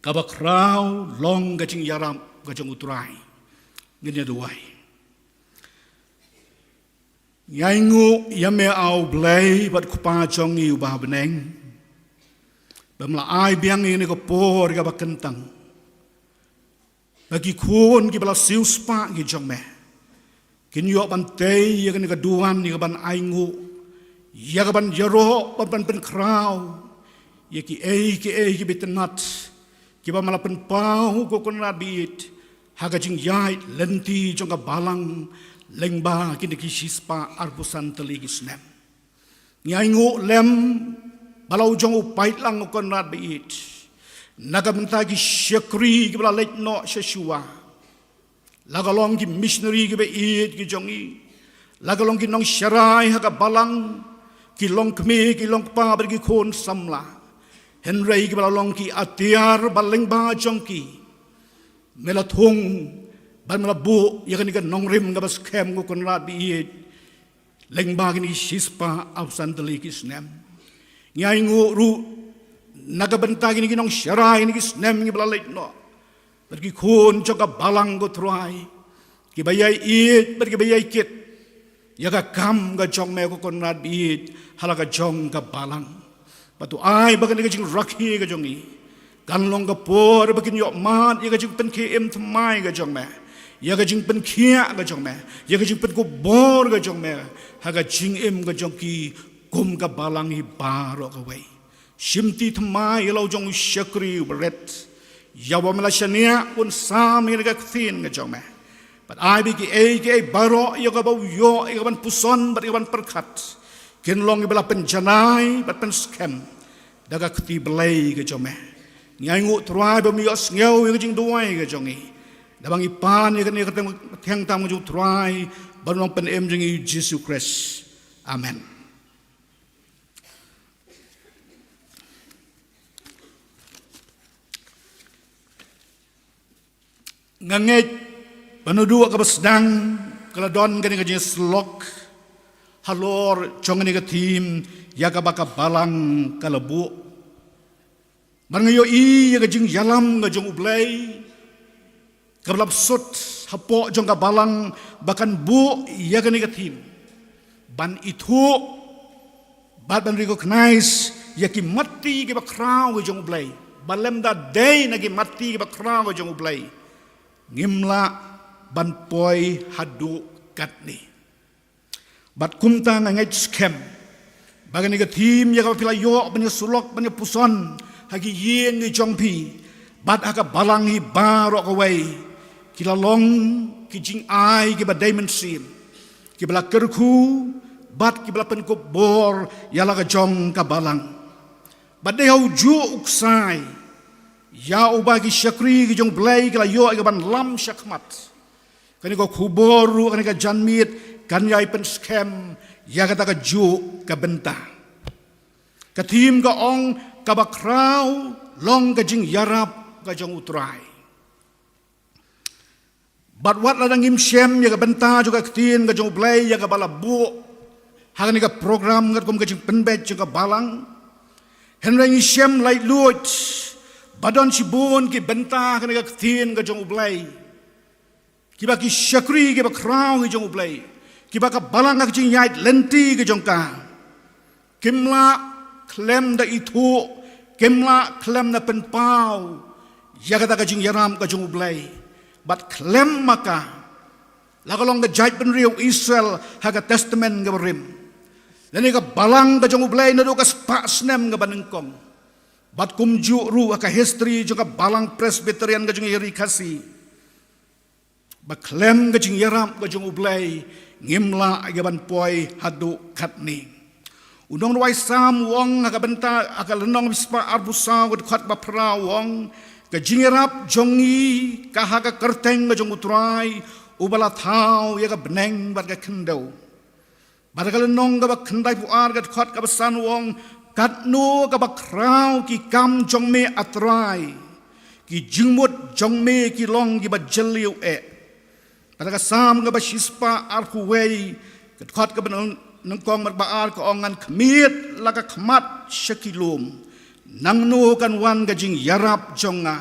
kaba khraw long ka jingïarap ka jong U Trai. Ngin ïa duwai. Ngi ainguh ïa me, A U Blei bad Kpa jong ngi uba ha bneng, ba me la ai biang ïa kane ka por kaba kyntang ba ki khun kiba la siewspah ki jong me kin ïoh ban tei ïa kane ka duwan ïa ka ban ainguh, ïa ka ban ïaroh, ban, ban pynkhraw ïa kiei kiei kiba itynnat kiba me la pynpaw, ko Kynrad baieit, ha ka jingïaid lynti jong ka balang lyngba kine ki shispah arphew san tylli ki snem. Ngi ainguh lem ba la u jong u paidlang, ko Kynrad baieit, na ka bynta ki shakri kiba la leit noh sha shuwa, La ka long ki missionary kiba ïeit ki jong ngi, la ka long ki nongsharai ha ka balang, ki longkmie, ki longkpa bad ki khun samla, hynrei kiba la long ki atiar ba lyngba jong ki me la thung bad me la buh ïa kane ka nongrim kaba skhem, ko Kynrad ba ïeit, lyngba kine ki shispah arphew san tylli ki snem. Ngi ainguh ruh na ka bynta kine ki nongsharai kine ki snem ngi ba la leit noh, bad ki khun jong ka balang, ko Trai, kiba ïai ïeit bad kiba ïai kit ïa ka kam ka jong me, ko Kynrad ba ïeit, ha la ka jong ka balang. Bad to ai ba kane ka jingrakhe ka jong ngi kan long ka por ba kin ïoh mad ïa ka jingpynkhie im thymmai ka jong me, ïa ka jingpynkhiah ka jong me, ïa ka jingpynkup bor ka jong me ha ka jingim ka jong ki kum ka balang hi baroh kawei. Shimti thymmai ïa la u jong u shakri u barit, ïa uba me la shaniah un sam ïa ka ktien ka jong me. Bad ai ba kiei kiei baroh ïa kaba u ïoh, ïa kaban puson bad ïa kaban pyrkhat, kin long ïa ba la pynjanai bad pynskhem da ka kti Blei ka jong me. Ngi ainguh, Trai, ba me ïohsngew ïa ka jingduwai ka jong ngi, da ba ngi pan ïa kane ka kyrteng, kyrteng tam ka jong u Trai bad u Nongpynim jong ngi, Jisu Khrist. Amen. Nga ngeit ba naduh kaba sdang ka la don kane ka jingïasyllok halor jong kane ka theme, ïa kaba ka balang ka la buh. Bad nga ïohi ïa ka jingïalam ka jong U Blei kaba la bsut hapoh jong ka balang ba kan buh ïa kane ka theme, ban ithuh bad ban recognize ïa ki matti kiba khraw ki jong U Blei, ba lymda dei na ki matti kiba khraw ki jong U Blei, ngim lah ban poi haduh katne. Bad kumta nga ngeit skhem ba kane ka theme ïa kaba phi la ïoh ban ïasyllok, ban ïapuson ha ki ïing ki jong phi bad ha ka balang hi baroh kawei, ki la long ki jingai kiba dei mynsiem, kiba la kyrkhu bad kiba la pynkup bor ïa la ka jong ka balang. Bad dei ha u juh u ksai ïa uba ki shakri ki jong U Blei ki la ïoh ïa kaban lam shakhmat, kane ka khubor ruh, kane ka janmiet kan ïai pynskhem ïa kata ka juh ka bynta. Ka theme ka ong, kaba khraw long ka jingïarap ka jong U Trai. Bad wat lada ngim shem ïa ka bynta jong ka ktien ka jong U Blei ïa kaba la buh ha kane ka program katkum ka jingpynbeit jong ka balang, hynrei ngi shem laitluid ba don shibun ki bynta ha kane ka ktien ka jong U Blei kiba ki shakri kiba khraw ki jong U Blei, kiba ka balang ha ka jingïaid lynti ka jong ka, kim lah khlem da ithuh, kim lah khlem da pynpaw ïa kata ka jingïarap ka jong U Blei. Bad khlem ma ka, la ka long ka jaitbynriew Israel ha ka Testament kaba rim, lane ka balang ka jong U Blei naduh ka spah snem kaba nyngkong, bad kumjuh ruh ha ka history jong ka balang Presbyterian ka jong ngi ha Ri Khasi, ba khlem ka jingïarap ka jong U Blei ngim lah ïa kaban poi haduh katne. U nongrwai Salm u ong ha ka bynta, ha ka lynnong shispah arphew saw, ka dkhot ba phra, u ong, ka jingïarap jong ngi ka ha ka kyrteng ka jong U Trai, uba la thaw ïa ka bneng bad ka khyndew. Bad ha ka lynnong kaba khyndaiphew ar, ka dkhot kaba san, u ong, katno kaba khraw ki kam jong me, A Trai, ki jingmut jong me ki long kiba jylliew eh. Bad ha ka Salm kaba shispah arphew wei, ka dkhot kaba nyng-, nyngkong bad ba ar, ka ong, ngan khmied la ka khmat sha ki lum, nangno kan wan ka jingïarap jong nga?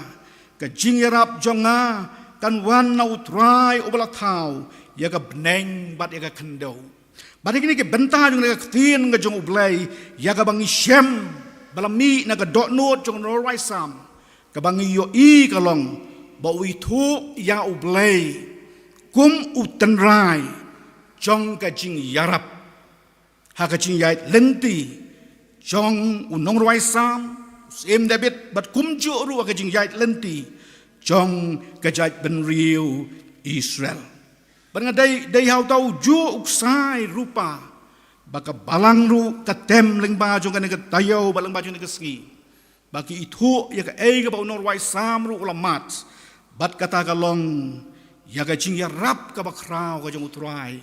Ka jingïarap jong nga kan wan na U Trai uba la thaw ïa ka bneng bad ïa ka khyndew. Bad ha kine ki bynta jong kane ka ktien ka jong U Blei ïa kaba ngi shem ba la mih na ka dohnud jong u nongrwai Salm, kaba ngi ïohi ka long ba u ithuh ïa U Blei kum u tynrai jong ka jingïarap ha ka jingïaid lynti jong u nongrwai Salm, u Syiem David, bad kumjuh ruh ha ka jingïaid lynti jong ka jaitbynriew Israel. Bad nga dei, dei ha uta u juh u ksai ruh ba ka balang ruh ka tem lyngba jong kane ka taïew bad lyngba jong kane ka sngi, ba ki ithuh ïa kaei kaba u nongrwai Salm ruh u la mad, bad kata ka long ïa ka jingïarap kaba khraw ka jong U Trai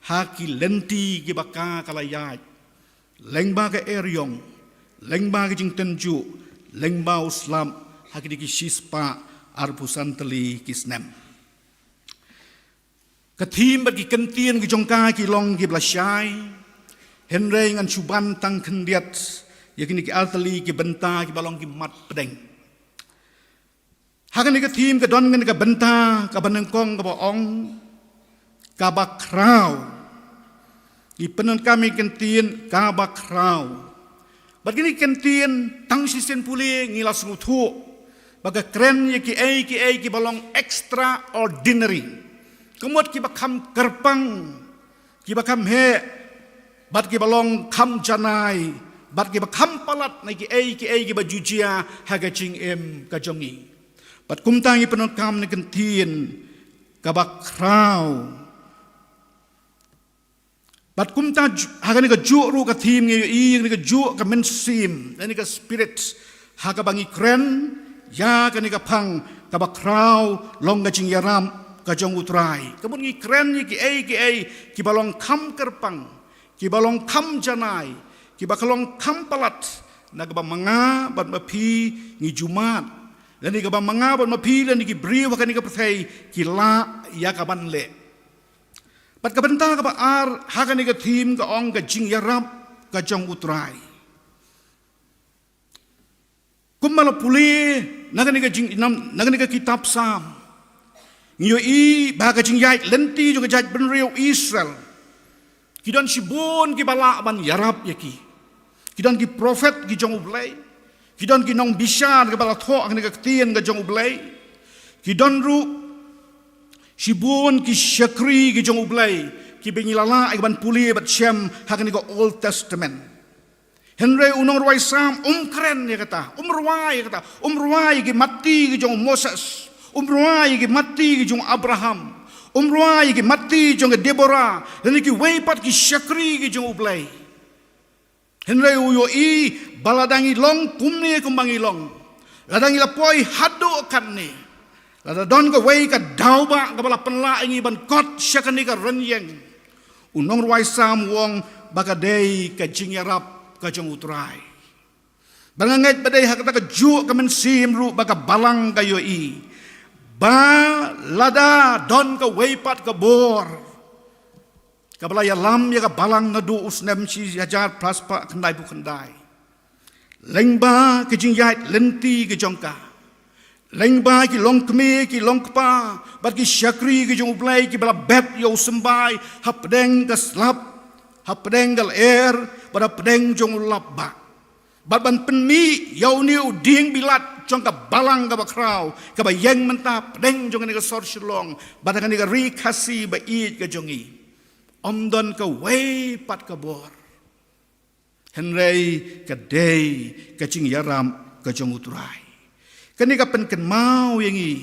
ha ki lynti kiba ka ka la ïaid, lyngba ka eriong, lyngba ka jingtynjuh, lyngba u slap, ha kine ki shispah arphew san tylli ki snem. Ka thim bad ki kyntien ki jong ka ki long kiba la shai, hynrei ngan shu ban tang khyndiat ïa kine ki artylli ki bynta kiba long ki mat pdeng. Ha kane ka thim ka don kane ka bynta kaba nyngkong kaba ong, kaba khraw. Ngi pyndonkam ïa ki kyntien kaba khraw. Bad kine ki kyntien tang shisien pule ngi la sngewthuh ba ka kren ïa kiei kiei kiba long extraordinary, ka mut kiba kham kyrpang, kiba kham heh, bad kiba long kham janai, bad kiba kham palat na kiei kiei kiba ju jia ha ka jingim ka jong ngi. Bad kumta ngi pyndonkam ïa kane ka kyntien kaba khraw. Bad kumta ju-, ha kane kajuh ruh ka thim ngi ïohi ïa kane kajuh ka mynsiem, ïa kane ka spirit, ha kaba ngi kren ïa kane ka phang kaba khraw long ka jingïarap ka jong U Trai. Ka mut ngi kren ïa kiei kiei kiba long kham kyrpang, kiba long kham janai, kiba ka long kham palat, na kaba ma nga bad ma phi ngi ju mad, lane kaba ma nga bad ma phi lane ki briew ha kane ka pyrthei ki lah ïa ka ban leh. Bad ka bynta kaba ar ha kane ka thim ka ong ka jingïarap ka jong U Trai. Kumba la pule na kane ka jing, na, na kane ka kitab Salm, ngi ïohi ba ka jingïaid lynti jong ka jaitbynriew Israel, ki don shibun kiba lah ban ïarap ïa ki. Ki don ki prophet ki jong U Blei, ki don ki nongbishar kiba la thoh ha kane ka ktien ka jong U Blei, ki don ruh shibun ki shakri ki jong U Blei kiba ngi la lah ïa ka ban pule bad shem ha kane ka Old Testament. Hynrei u nongrwai Salm um kren ïa kata, um rwai ïa kata, um rwai ïa ki matti ki jong u Moses, um rwai ïa ki matti ki jong u Abraham, um rwai ïa ki matti jong ka Deborah, lane kiwei pat ki shakri ki jong U Blei. Hynrei u ïohi ba lada ngi long kumne kumba ngi long, lada ngi la poi haduh katne, lada don kawei ka daw ba kaba la pynlah ïa ngi ban kot sha kane ka rynïeng, u nongrwai Salm u ong ba ka dei ka jingïarap ka jong U Trai. Ba nga ngeit ba dei ha kata kajuh ka mynsiem ruh ba ka balang ka ïohi ba lada don kawei pat ka bor kaba la ïalam ïa ka balang naduh u snem shi hajar phra spah khyndai phew khyndai, lyngba ka jingïaid lynti ka jong ka, lyngba ki longkmie ki longkpa bad ki shakri ki jong U Blei kiba la bet ïa u symbai hapdeng ka slap, hapdeng ka lyer, bad hapdeng jong u lap bah, bad ban pynmih ïa une u dieng bilat jong ka balang kaba khraw kaba ïeng mynta hapdeng jong kane ka sor Shillong bad kane ka ri Khasi ba ïeit ka jong ngi. Ym don kawei pat ka bor. Hynrei ka dei ka jingïarap ka jong U Trai. Kane ka pynkynmaw ïa ngi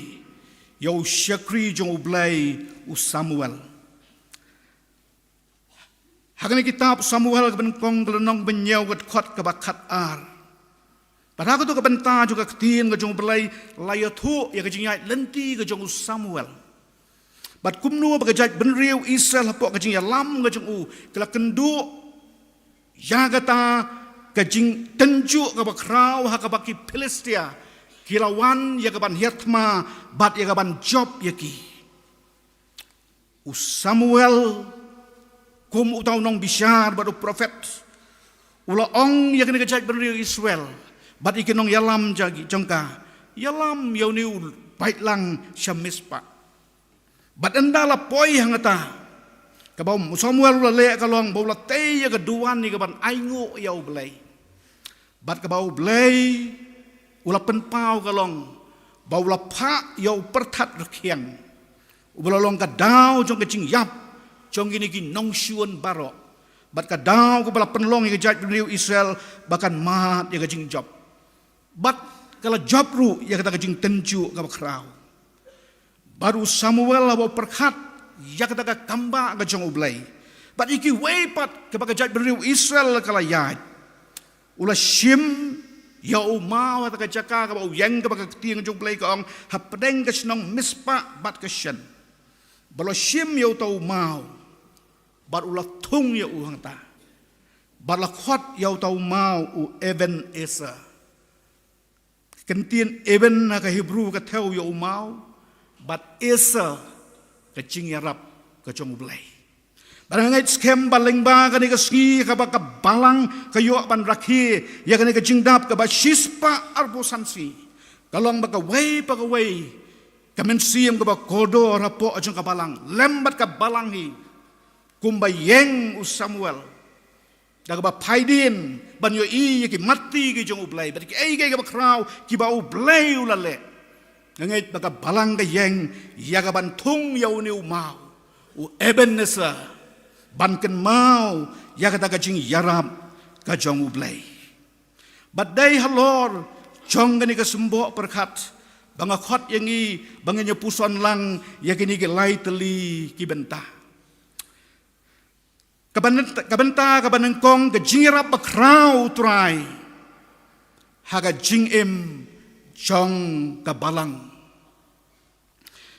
ïa u shakri jong U Blei u Samuel. Ha kane ka kitab Samuel kaba nyngkong ka lynnong ba hynñiew ka dkhot kaba khatar. Bad ha kato ka bynta jong ka ktien ka jong U Blei la ïathuh ïa ka jingïaid lynti ka jong u Samuel. Bad kumno ba ka jaitbynriew Israel hapoh ka jingïalam ka jong u ka la kynduh ïa kata ka jingtynjuh kaba khraw ha kaba ki Philistia ki la wan ïa ka ban hiar thma bad ïa ka ban jop ïa ki. U Samuel kum uta u nongbishar bad u prophet u la ong ïa kane ka jaitbynriew Israel bad ïa ki nongïalam jong ka, ïalam ïa une u baitlang sha Mizpah. Bad ynda la poi hangta, kaba u Samuel u la leh ka long ba u la tei ïa ka duwan ïa ka ban ainguh ïa U Blei. Bad kaba U Blei u la pynpaw ka long ba u la phah ïa u pyrthat rkhiang uba la long ka daw jong ka jingïap jong kine ki nongshun baroh, bad ka daw kaba la pynlong ïa ka jaitbynriew Israel ba kan mad ïa ka jingjop. Bad ka la jop ruh ïa kata ka jingtynjuh kaba khraw. Bad u Samuel haba u pyrkhat ïa kata ka kambah ka jong U Blei bad ïa kiwei pat kaba ka jaitbynriew Israel ka la ïaid, u la shim ïa u maw ha kata ka jaka kaba u ïeng kaba ka ktien jong U Blei ka ong hapdeng ka shnong Mizpah bad ka shen. Ba la shim ïa uta u maw, bad u la thung ïa u hangta. Bad la khot ïa uta u maw u Ebenezer. Ka ktien Eben ha ka Hebru ka thew ïa u maw, bad Ezer ka jingïarap ka jong U Blei. Bad nga ngeit skhem ba lyngba kane ka sngi kaba ka balang ka ïoh ban rakhe ïa kane ka jingdap kaba shispah arphew san sngi. Ka long ba kawei pa kawei ka mynsiem kaba kordor hapoh jong ka balang, lem bad ka balang hi, kumba ïeng u Samuel da kaba phaidien ban ïohi ïa ki matti ki jong U Blei, bad kiei kiei kiba khraw kiba U Blei u la leh. Nga ngeit ba ka balang ka ïeng ïa ka ban thung ïa une u maw u Ebenezer, ban kynmaw ïa kata ka jingïarap ka jong U Blei. Bad dei halor jong kane ka symboh pyrkhat ba nga khot ïa ngi ba ngin ïa puson lang ïa kine ki lai tylli ki bynta. Ka bynta, ka bynta kaba nyngkong, ka jingïarap bakhraw U Trai ha ka jingim jong ka balang.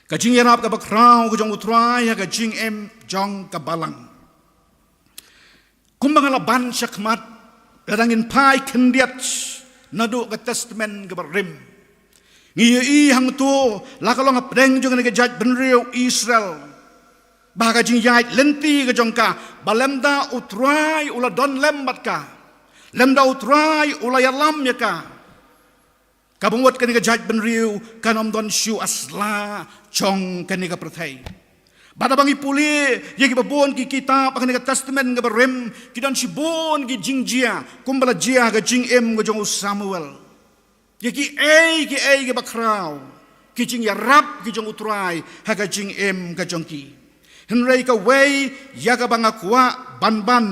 Ka jingïarap kaba khraw ka jong U Trai ha ka jingim jong ka balang. Kumba nga la ban shakhmat, lada ngin phai khyndiat naduh ka Testament kaba rim, ngi ïohi hangto la ka long hapdeng jong kane ka jaitbynriew Israel, ba ka jingïaid lynti ka jong ka, ba lymda U Trai u la don lem bad ka, lymda U Trai u la ïalam ïa ka, kaba mut kane ka jaitbynriew kan ym don shuh ha sla jong kane ka pyrthei. Bad haba ngi pule ïa kiba bun ki kitab ha kane ka Testament kaba rim, ki don shibun ki jingjia kumba la jia ha ka jingim ka jong u Samuel. Ïa kiei kiei kiba khraw ki jingïarap ki jong U Trai ha ka jingim ka jong ki. Hynrei kawei ïa kaba nga kwah ban ban,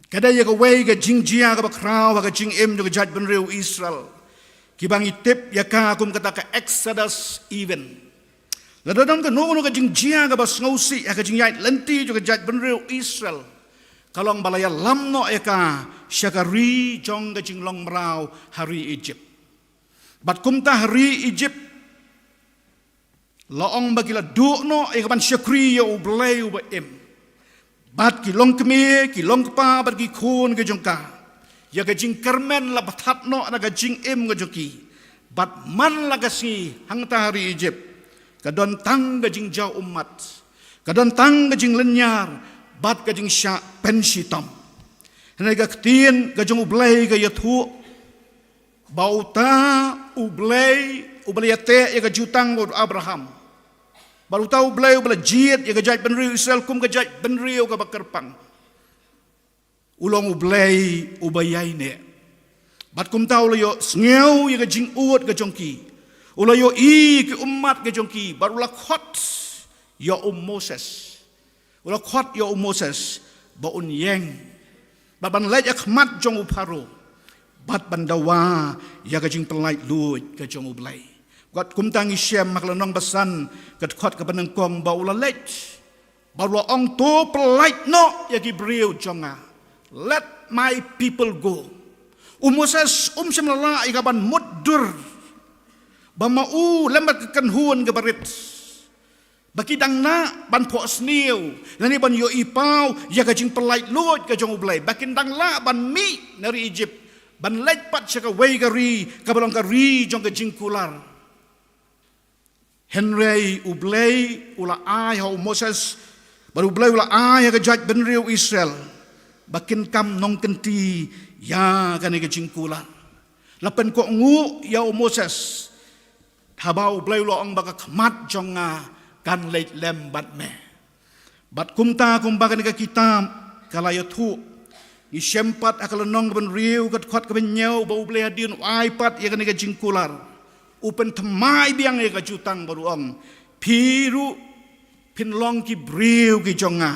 ka dei ïa kawei ka jingjia kaba khraw ha ka jingim jong ka jaitbynriew Israel, kiba ngi tip ïa ka kum kata ka Exodus event. Lada don kano kano ka jingjia kaba sngewsih ha ka jingïaid lynti jong ka jaitbynriew Israel, ka long ba la ïalam noh ïa ka sha ka ri jong ka jinglong mraw ha ri Egypt. Bad kumta ha ri Egypt la ong ba ki la duh noh ïa ka ban shakri ïa U Blei uba im. Bad ki longkmie, ki longkpa bad ki khun ki jong ka, ïa ka jingkyrmen la bthat noh na ka jingim ka jong ki. Bad man la ka sngi hangta ha ri Egypt ka don tang ka jingjaw ummat, ka don tang ka jinglynñiar bad ka jingshah pynshitom. Hynrei ka ktien ka jong U Blei ka ïathuh ba uta U Blei uba la ïateh ïa ka jutang bad u Abraham, bad uta U Blei uba la jied ïa ka jaitbynriew Israel kum ka jaitbynriew kaba kyrpang, u long U Blei uba ïaineh. Bad kumta u la ïohsngew ïa ka jingud ka jong ki, u la ïohi ki ummat ka jong ki, bad u la khot ïa u Moses. U la khot ïa u Moses ba un ïeng bad ban leit ha khmat jong u Pharaoh, bad ban dawa ïa ka jingpyllait luid ka jong U Blei. Bad kumta ngi shem ha ka lynnong ba san, ka dkhot kaba nyngkong, ba u la leit bad u la ong, "To pyllait noh ïa ki briew jong nga. Let my people go." U Moses um shym la lah ïa ka ban mutdur ba ma u lem bad ka kynhun kaba rit ba ki dang nang ban phohsniew lane ban ïohi paw ïa ka jingpyllait luid ka jong U Blei, ba kin dang lah ban mih na ri Egypt ban leit pat sha kawei ka ri kaba long ka ri jong ka jingkular. Hynrei U Blei u la ai ha u Moses, bad U Blei u la ai ha ka jaitbynriew Israel ba kin kam nongkynti ïa kane ka jingkular. La pynkohnguh ïa u Moses haba U Blei u la ong ba ka khmat jong nga kan leit lem bad me. Bad kumta kumba kane ka kitab ka la ïathuh, ngi shem pat ha ka lynnong kaba hynriew, ka dkhot kaba hynñiew, ba U Blei hadien u ai pat ïa kane ka jingkular, u pynthymmai biang ïa ka jutang bad u ong, "Phi ruh phin long ki briew ki jong nga,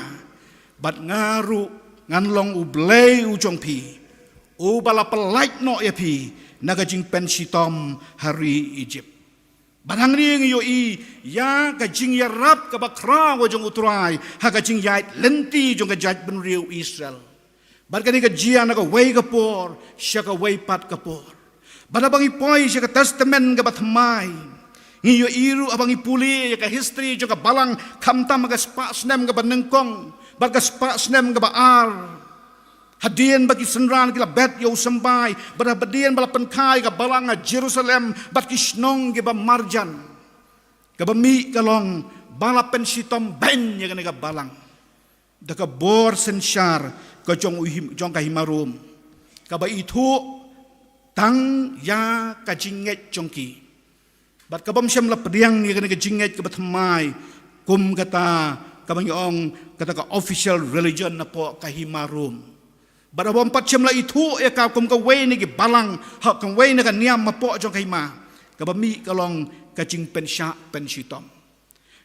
bad nga ruh ngan long U Blei u jong phi, uba la pyllait noh ïa phi na ka jingpynshitom ha ri Egypt." Bad hangne ngi ïohi ïa ka jingïarap kaba khraw ka jong U Trai ha ka jingïaid lynti jong ka jaitbynriew Israel. Bad kane ka jia na kawei ka por sha kawei pat ka por. Bad haba ngi poi sha ka Testament kaba thymmai, Ngi ïohi ruh haba ngi pule ïa ka history jong ka balang, khamtam ha ka spah snem kaba nyngkong bad ka spah snem kaba ar, hadien ba ki synran ki la bet ïa u symbai, bad hadien ba la pynkha ïa ka balang ha Jerusalem bad ki shnong kiba marjan, kaba mih ka long ba la pynshitom beiñ ïa kane ka balang da ka bor synshar ka jong u him-, jong ka hima Rom, kaba ithuh tang ïa ka jingngeit jong ki. Bad ka bym shym la pdiang ïa kane ka jingngeit kaba thymmai kum kata kaba ngi ong kata ka official religion napoh ka hima Rom. Bad ka bym pat shym la ithuh ïa ka kum kawei na ki balang, ha, kawei na ka niam hapoh jong ka hima, kaba mih ka long ka jingpynshah pynshitom.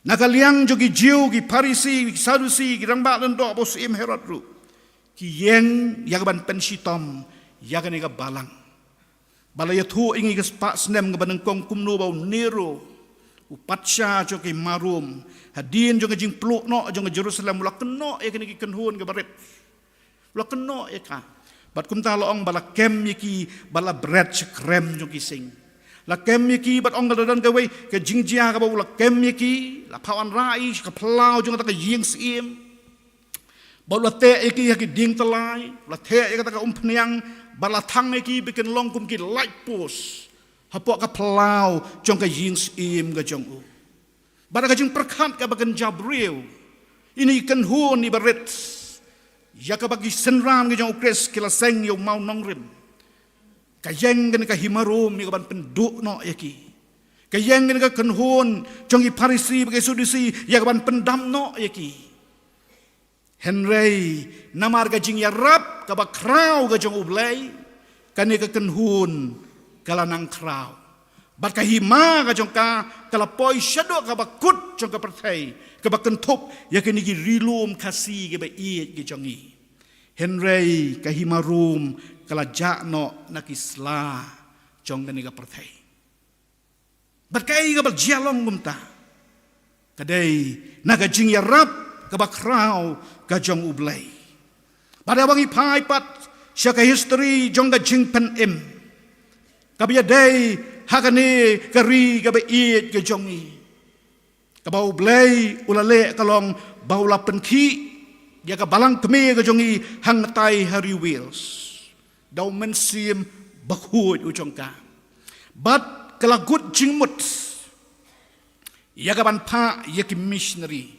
Na ka liang jong ki Jiw, ki Pharisi, ki Sadusi, ki rangbah lyngdoh bad u syiem Herod ruh, ki ïeng ïa ka ban pynshitom ïa kane ka balang. Ba la ïathuh ïa ngi ka spah snem kaba nyngkong kumno ba u Nero, u patsha jong ka hima Rom, hadien jong ka jingpluh noh jong ka Jerusalem, u la kynnoh ïa kine ki kynhun kiba rit. U la kynnoh ïa ka. Bad kumta la ong ba la kem ïa ki, ba la bret sha krem jong ki sing. La kem ïa ki, bad ong ka la don kawei ka jingjia kaba u la kem ïa ki, la phah wanrah ïa ki sha ka phyllaw jong kata ka ïing syiem. Bad u la teh ïa ki ha ki dieng tyllai, u la teh ïa kata ka umphniang, bad la thang ïa ki ba kin long kum ki light post hapoh ka phyllaw jong ka ïing syiem ka jong u. Bad da ka jingpyrkhat kaba kynja briew, ine i kynhun iba rit ïa kaba ki synran ka jong u Khrist ki la seng ïa u mawnongrim, ka ïeng kane ka hima Rom ïa ka ban pynduh noh ïa ki. Ka ïeng kane ka kynhun jong ki Pharisi bad ki Sadusi ïa ka ban pyndam noh ïa ki. Hynrei namar ka jingïarap kaba khraw ka jong U Blei, kane ka kynhun ka la nang khraw. Bad ka hima ka jong ka ka la poi shaduh kaba kut jong ka pyrthei, kaba kynthup ïa kine ki ri lum Khasi kiba ïeit ki jong ngi. Hynrei ka hima Rom ka la jah noh na ki sla jong kane ka pyrthei. Bad kaei kaba jia long kumta? Ka dei na ka jingïarap kaba khraw ka jong U Blei. Bad haba ngi phai pat sha ka history jong ka jingpynim, kaba ïadei ha kane ka ri kaba ïeit ka jong ngi, kaba U Blei u la leh ka long ba u la pynkhih ïa ka balang kmie ka jong ngi hangtai ha ri Wales da U Mynsiem Bakhuid u jong ka. Bad ka la kut jingmut ïa ka ban phah ïa ki missionary.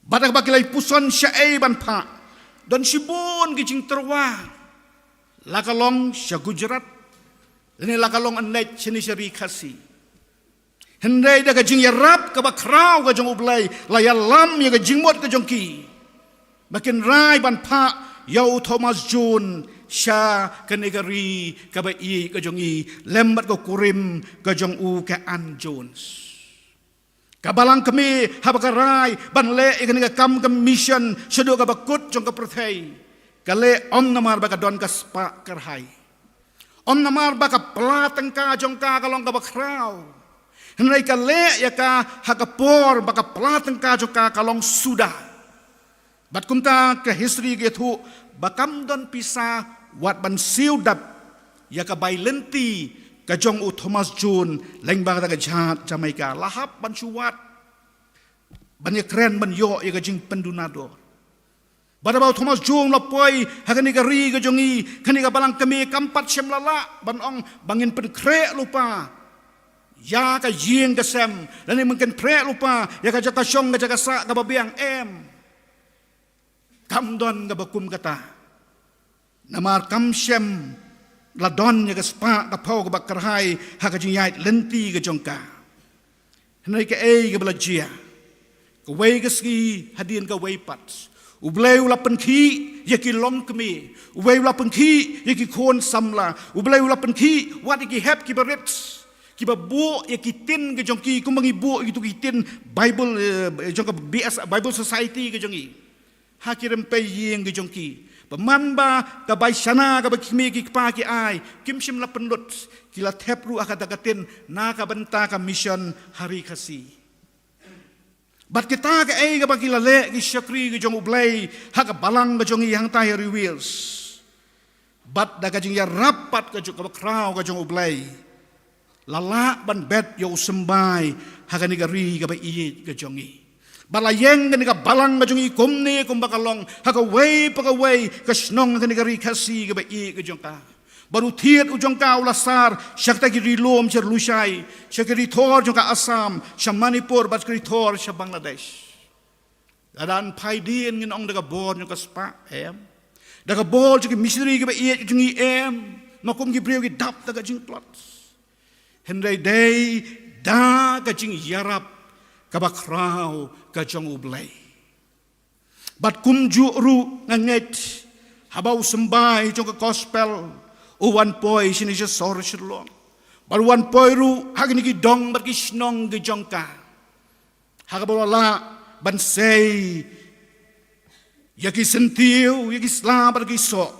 Bad haba ki la ïa puson shaei ban phah, don shibun ki jingtyrwa, la ka long sha Gujarat, lane la ka long hangne shane sha ri Khasi. Hynrei da ka jingïarap kaba khraw ka jong U Blei, la ïalam ïa ka jingmut ka jong ki ba kin rai ban phah ïa u Thomas Jones sha kane ka ri kaba ïeit ka jong ngi, lem bad ka kurim ka jong u ka Ann Jones. Ka balang kmie haba ka rai ban leh ïa kane ka kam ka mission shaduh kaba kut jong ka pyrthei, ka leh ym namar ba ka don ka spah kyrhai, ym namar ba ka pla tyngka jong ka ka long kaba khraw, hynrei ka leh ïa ka ha ka por ba ka pla tyngka jong ka ka long suda. Bad kumta ka history ka ïathuh ba kam don pisa wat ban siew dap ïa ka bai lynti ka jong u Thomas Jones lyngba kata ka jhat Jamaica. La hap ban shu wad ban ïakren ban ïoh ïa ka jingpynduna dor. Bad haba u Thomas Jones u la poi ha kane ka ri ka jong ngi, kane ka balang kmie kam pat shym la lah ban ong ba ngin pynkhreh lypa ïa ka ïing ka sem, lane ngin pynkhreh lypa ïa ka jaka shong ka jaka sah kaba biang, em. Kam don kaba kum kata. Namar kam shym la don ïa ka spah ka phew kaba kyrhai ha ka jingïaid lynti ka jong ka. Hynrei kaei kaba la jia? Kawei ka sngi hadien kawei pat, U Blei u la pynkhih ïa ki longkmie, U Blei u la pynkhih ïa ki khun samla, U Blei u la pynkhih wat ïa ki hep kiba rit, kiba buh ïa ki tin ka jong ki kumba ngi buh ïa kitu ki tin Bible, eh, jong ka B S, Bible Society ka jong ngi ha ki rympei ïing ki jong ki. Ba man ba ka bai shana kaba ki kmie ki kpa ki ai kim shym la pynlut, ki la thep ruh ha kata ka tin na ka bynta ka mission ha ri Khasi. Bad kita kaei kaba ki la leh ki shakri ki jong U Blei ha ka balang ka jong ngi hangtai ha ri Wales. Bad da ka jingïarap pat ka jong, kaba khraw ka jong U Blei, la lah ban bet ïa u symbai ha kane ka ri kaba ïeit ka jong ngi. Bad la ïeng kane ka balang ka jong ngi kumne kumba ka long ha kawei pa kawei ka shnong ha kane ka ri Khasi kaba ïeit ka jong ka. Bad u thied u jong ka u la sar sha kita ki ri lum sha Lushai, sha ki ri thor jong ka Assam, sha Manipur, bad ki ri thor sha Bangladesh. Lada phai dien ngin ong da ka bor jong ka spah, em? Da ka bor jong ki missionary kiba ïeit jong ngi, em? Ma kum ki briew ki dap da ka jingtlot. Hynrei dei da ka jingïarap kaba khraw ka jong U Blei. Bad kumjuh ruh nga ngeit haba u symbai jong ka gospel u wan poi shane sha sor Shillong, bad u wan poi ruh ha kine ki dong bad ki shnong ki jong ka, ha kaba u la lah ban sei ïa ki syntiew, ïa ki sla bad ki soh,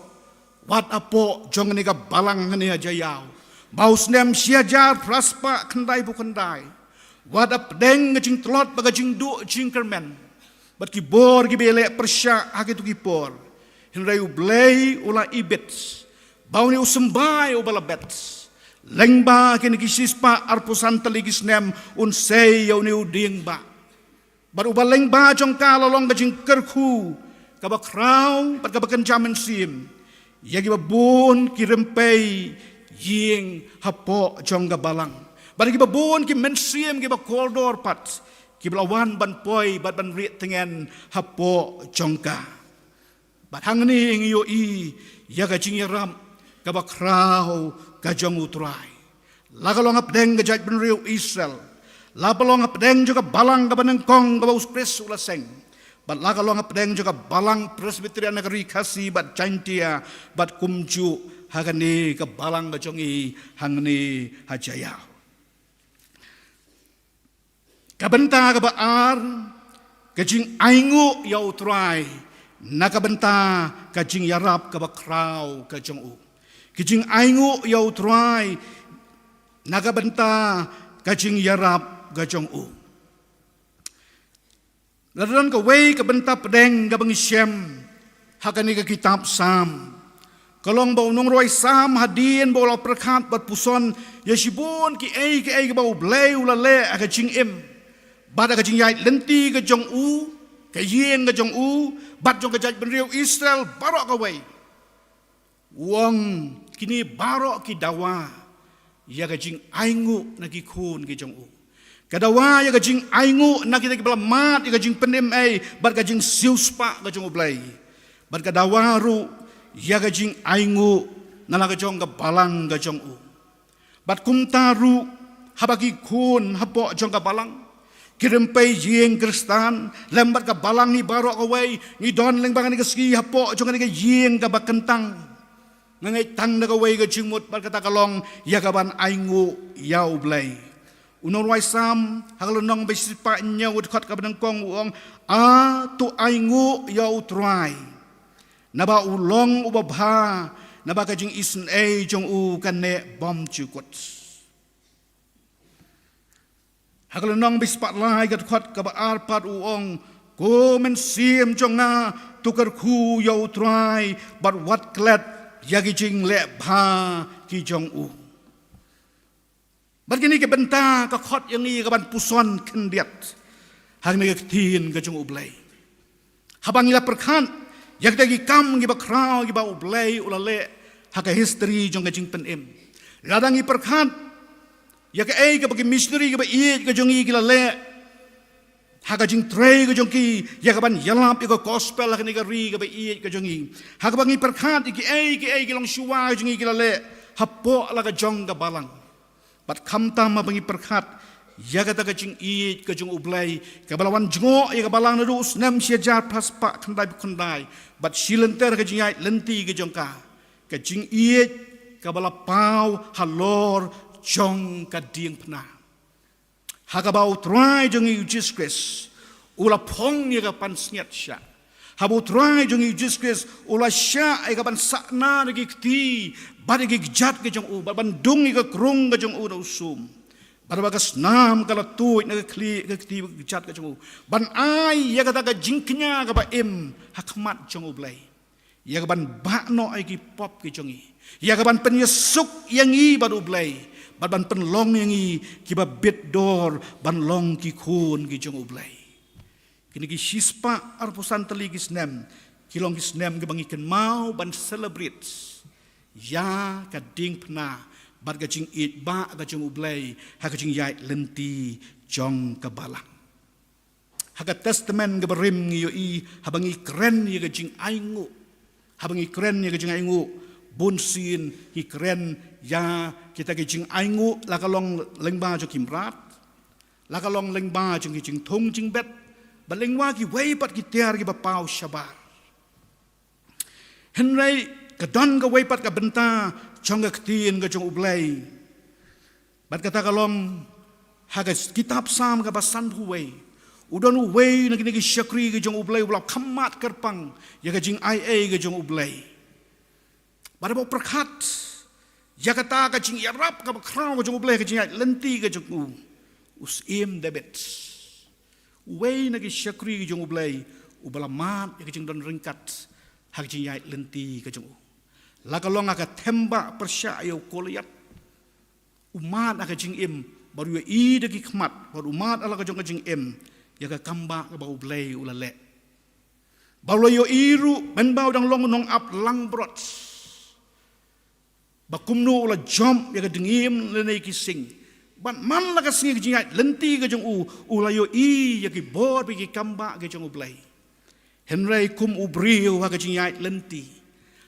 wat hapoh jong kane ka balang hangne ha Jaïaw, ba u snem shi hajar phra spah khyndaiphew khyndai, wat hapdeng ka jingtlot bad ka jingduh jingkyrmen bad ki bor kiba ïaleh pyrshah ha kito ki por, hynrei U Blei u la ibit ba une u symbai uba la bet lyngba kine ki shispah arphew san tylli ki snem un sei ïa une u dieng bah. Bad uba lyngba jong ka la long ka jingkyrkhu kaba khraw bad kaba kynja mynsiem ïa kiba bun ki rympei ïing hapoh jong ka balang, bad kiba bun ki mynsiem kiba kordor pat kiba la wan ban poi bad ban rieh tngen hapoh jong ka. Bad hangne ngi ïohi ïa ka jingïarap kaba khraw ka jong U Trai. La ka long hapdeng ka jaitbynriew Israel, la ka long hapdeng jong ka balang kaba nyngkong kaba U Khrist u la seng, bad la ka long hapdeng jong ka balang Presbyterian na ka ri Khasi bad Jaintia, bad kumjuh ha kane ka balang ka jong ngi hangne ha Jaïaw. Ka bynta kaba ar, ka jingainguh ïa U Trai na ka bynta ka jingïarap kaba khraw ka jong u. Ka jingainguh ïa U Trai na ka bynta ka jingïarap ka jong u. La don kawei ka bynta pdeng kaba ngi shem ha kane ka kitab Salm. Ka long ba u nongrwai Salm hadien ba u la pyrkhat bad puson ïa shibun kiei kiei kaba U Blei u la leh ha ka jingim bad ha ka jingïaid lynti ka jong u, ka ïing ka jong u, bad jong ka jaitbynriew Israel baroh kawei, u ong kine baroh ki dawa ïa ka jingainguh na ki khun ki jong u. Ka dawa ïa ka jingainguh na kita kiba la mad ïa ka jingpynim ei bad ka jingsiewspah ka jong U Blei. Bad ka dawa ruh ïa ka jingainguh na la ka jong ka balang ka jong u. Bad kumta ruh haba ki khun hapoh jong ka balang, ki rympei ïing Khristan lem bad ka balang hi baroh kawei, ngi don lyngba kane ka sngi hapoh jong kane ka ïing kaba kyntang. Nga ngeit tang da kawei ka jingmut bad kata ka long ïa kaban ainguh ïa U Blei. U nongrwai Salm ha ka lynnong ba shispah hynñiew, u dkhot kaba nyngkong u ong, "A to ainguh ïa U Trai, naba u long uba bha, naba ka jingisynei jong u ka neh bymjukut." Ha ka lynnong ba shispah lai, ka dkhot kaba ar pat u ong, "Ko mynsiem jong nga, to kyrkhu ïa U Trai bad wat klet ïa ki jingleh bha ki jong u." Bad kine ki bynta ka khot ïa ngi kaban puson khyndiat ha kane ka ktien ka jong U Blei. Haba ngi la pyrkhat ïa kita ki kam kiba khraw kiba U Blei u la leh ha ka history jong ka jingpynim, lada ngi pyrkhat ïa kaei kaba ki missionary kiba ïeit ka jong ngi ki la leh ha ka jingtrei ka jong ki ïa kaban ïalap ïa ka gospel ha kane ka ri kaba ïeit ka jong ngi, ha kaba ngi pyrkhat ïa kiei kiei ki longshuwa ka jong ngi ki la leh hapoh la ka jong ka balang. Bad khamtam haba ngi pyrkhat ïa kata ka jingïeit ka jong U Blei kaba la wan jngoh ïa ka balang naduh u snem shi hajar phra spah khyndai phew khyndai bad shi lynter ka jingïaid lynti ka jong ka, ka jingïeit kaba la paw halor jong ka diengphna, ha kaba U Trai jong ngi U Jisu Khrist u la phong ïa ka pansngiat shah. Haba U Trai jong ngi U Jisu Khrist u la shah ïa kaban sahnarphna ki kti bad ki kjat ka jong u, bad ban dung ïa ka krung ka jong u na u sum, bad ba ka snam ka la tuid na ka khlieh ka kti bad ka kjat ka jong u, ban ai ïa kata ka jingkñia kaba im ha khmat jong U Blei, ïa kaban bah noh ïa ki pop ki jong ngi, ïa kaban pynïasuk ïa ngi bad U Blei, bad ban pynlong ïa ngi kiba bit dor ban long ki khun ki jong U Blei. Kine ki shispah arphew san tylli ki snem ki long ki snem kiba ngi kynmaw ban celebrate ïa ka diengphna bad ka jingïeit ba ka jong U Blei ha ka jingïaid lynti jong ka balang. Ha ka Testament kaba rim ngi ïohi haba ngi kren ïa ka jingainguh, haba ngi kren ïa ka jingainguh, bun sien ngi kren ïa kita ki jingainguh, la ka long lyngba jong ki mrad, la ka long lyngba jong ki jingthung jingbet, bad lyngba kiwei pat ki tiar kiba paw shabar. Hynrei ka don kawei pat ka bynta jong ka ktien ka jong U Blei. Bad kata ka long ha ka kitab Salm kaba sanphew wei. U don uwei na kine ki shakri ka jong U Blei uba la kham mad kyrpang ïa ka jingaiei ka jong U Blei. Bad haba u pyrkhat ïa kata ka jingïarap kaba khraw ka jong U Blei ha ka jingïaid lynti ka jong u, u Syiem David, uwei na ki shakri ka jong U Blei uba la mad ïa ka jingdon ryngkat ha ka jingïaid lynti ka jong u. La ka long ha ka thema ba pyrshah ïa u Goliath, u mad ha ka jingim, bad u ïohi da ki khmat, bad u mad ha la ka jong ka jingim ïa ka kam ba kaba U Blei u la leh. Bad u la ïohi ruh mynba u dang long u nongap langbrot ba kumno u la jop ïa ka dngiem lane ki sing. Bad man la ka sngi ka jingïaid lynti ka jong u, u la ïohi ïa ki bor bad ki kam ba ka jong U Blei. Hynrei kum u briew ha ka jingïaid lynti,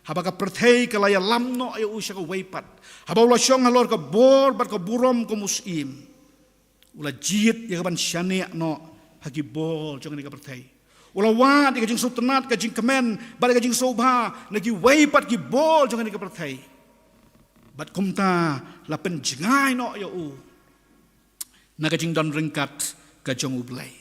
haba ka pyrthei ka la ïalam noh ïa u sha kawei pat, haba u la shong halor ka bor bad ka burom kum u syiem, u la jied ïa ka ban shaniah noh ha ki bor jong kane ka pyrthei. U la wad ïa ka jingsngewtynnat, ka jingkmen bad ka jingsngewbha na kiwei pat ki bor jong kane ka pyrthei. Bad kumta la pynjngai noh ïa u na ka jingdon ryngkat ka jong U Blei.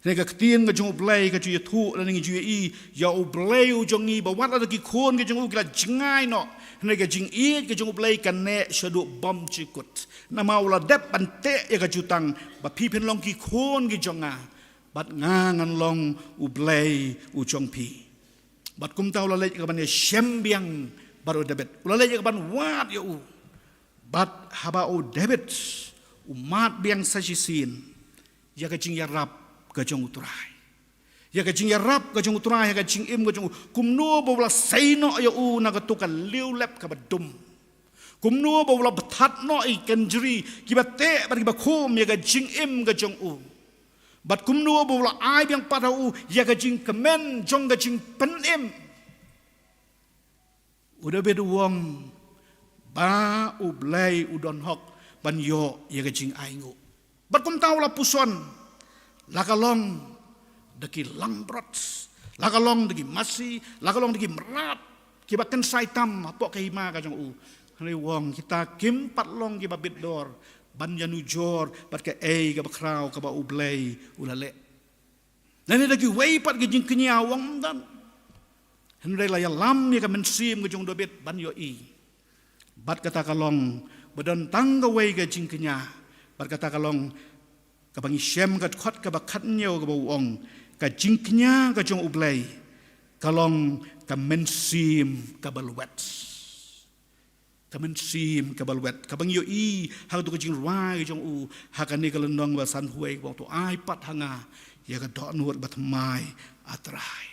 Hynrei ka ktien ka jong U Blei ka ju ïathuh lane ngi ju ïohi ïa U Blei u jong ngi ba wat la ki khun ki jong u ki la jngai noh, hynrei ka jingïeit ka jong U Blei ka neh shaduh bymjukut. Namar u la dep ban teh ïa ka jutang ba phi phin long ki khun ki jong nga, bad nga ngan long U Blei u jong phi. Bad kumta u la leit ïa ka ban ïashem biang bad u David, u la leit ïa ka ban wad ïa u. Bad haba u David u mad biang sa shisien ïa ka jingïarap ka jong U Trai, ïa ka jingïarap ka jong U Trai ha ka jingim ka jong u, kumno ba u la sei noh ïa u na kato ka liewlep kaba dum, kumno ba u la bthat noh ïa ki kynjri kiba teh bad kiba khum ïa ka jingim ka jong u, bad kumno ba u la ai biang pat ha u ïa ka jingkmen jong ka jingpynim. U David u ong ba U Blei u don hok ban ïoh ïa ka jingainguh. Bad kumta u la puson, la ka long da ki langbrot, la ka long da ki masi, la ka long da ki mrad kiba kynsai tam hapoh ka hima ka jong u. Hynrei u ong kita kim pat long kiba bit dor ban ïanujor bad kaei kaba khraw kaba U Blei u la leh. Lane da kiwei pat ki jingkñia, u ong ym don. Hynrei la ïalam ïa ka mynsiem ka jong u David ban ïohi. Bad kata ka long ba don tang kawei ka jingkñia. Bad kata ka long kaba ngi shem ka dkhot kaba khathynñiew kaba u ong, ka jingkñia ka jong U Blei ka long ka mynsiem kaba lwet. Ka mynsiem kaba lwet, kaba ngi ïohi ha kato ka jingrwai ka jong u ha kane ka lynnong ba sanphew wei, kaba u ong, to ai pat ha nga ïa ka dohnud ba thymmai, A Trai.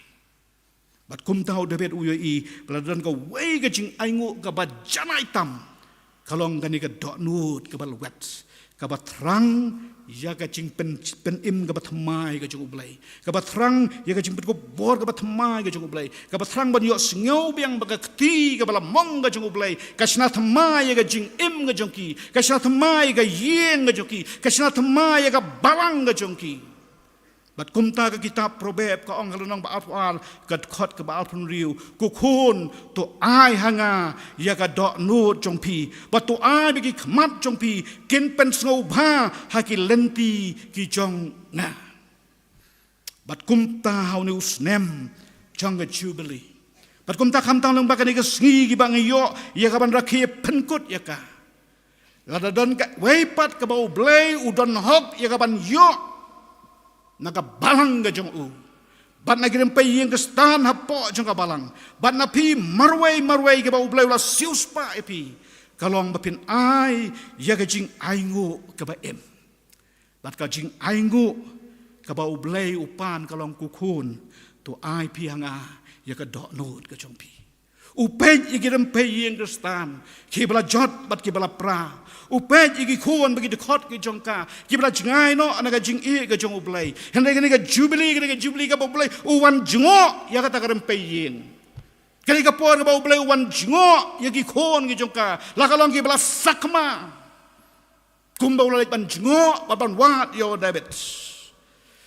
Bad kumta u David u ïohi ba la don kawei ka jingainguh kaba janai tam, ka long kane ka dohnud kaba lwet, kaba thrang ïa ka jingpyn, pynim kaba thymmai ka jong U Blei, kaba thrang ïa ka jingpynkupbor kaba thymmai ka jong U Blei, kaba thrang ban ïohsngew biang ba ka kti kaba la mong ka jong U Blei ka shna thymmai ïa ka jingim ka jong ki, ka shna thymmai ïa ka ïing ka jong ki, ka shna thymmai ïa ka balang ka jong ki. Bad kumta ka kitab Proverb ka ong ha lynnong ba arphew ar, ka dkhot kaba arphew hynriew, ko khun, to ai ha nga ïa ka dohnud jong phi, bad to ai bad ki khmat jong phi, kin pynsngewbha ha ki lynti ki jong nga. Bad kumta ha une u snem jong ka Jubili, bad kumta khamtam lyngba kane ka sngi kiba ngi ïoh ïa ka ban rakhe pynkut ïa ka, lada don kawei pat kaba U Blei u don hok ïa ka ban ïoh na ka balang ka jong u, bad na ki rympei ïing ki stad hapoh jong ka balang, bad na phi marwei marwei kiba U Blei u la siewspah ïa phi, Ka long ba phin ai ïa ka jingainguh kaba im. Bad ka jingainguh kaba U Blei u pan ka long, ko khun, to ai phi ha nga ïa ka dohnud ka jong phi. U peit ïa ki rympei ïing Khristan kiba la jot bad kiba la pra. U peit ïa ki khun bad ki dkhot ki jong ka kiba la jngai noh na ka jingïeit ka jong U Blei. Hynrei kane ka Jubili, kane ka Jubili kaba U Blei u wan jngoh ïa kata ka rympei ïing. Kane ka por kaba U Blei u wan jngoh ïa ki khun ki jong ka, la ka long kiba la sakma. Kumba u la leit ban jngoh bad ban wad ïa u David.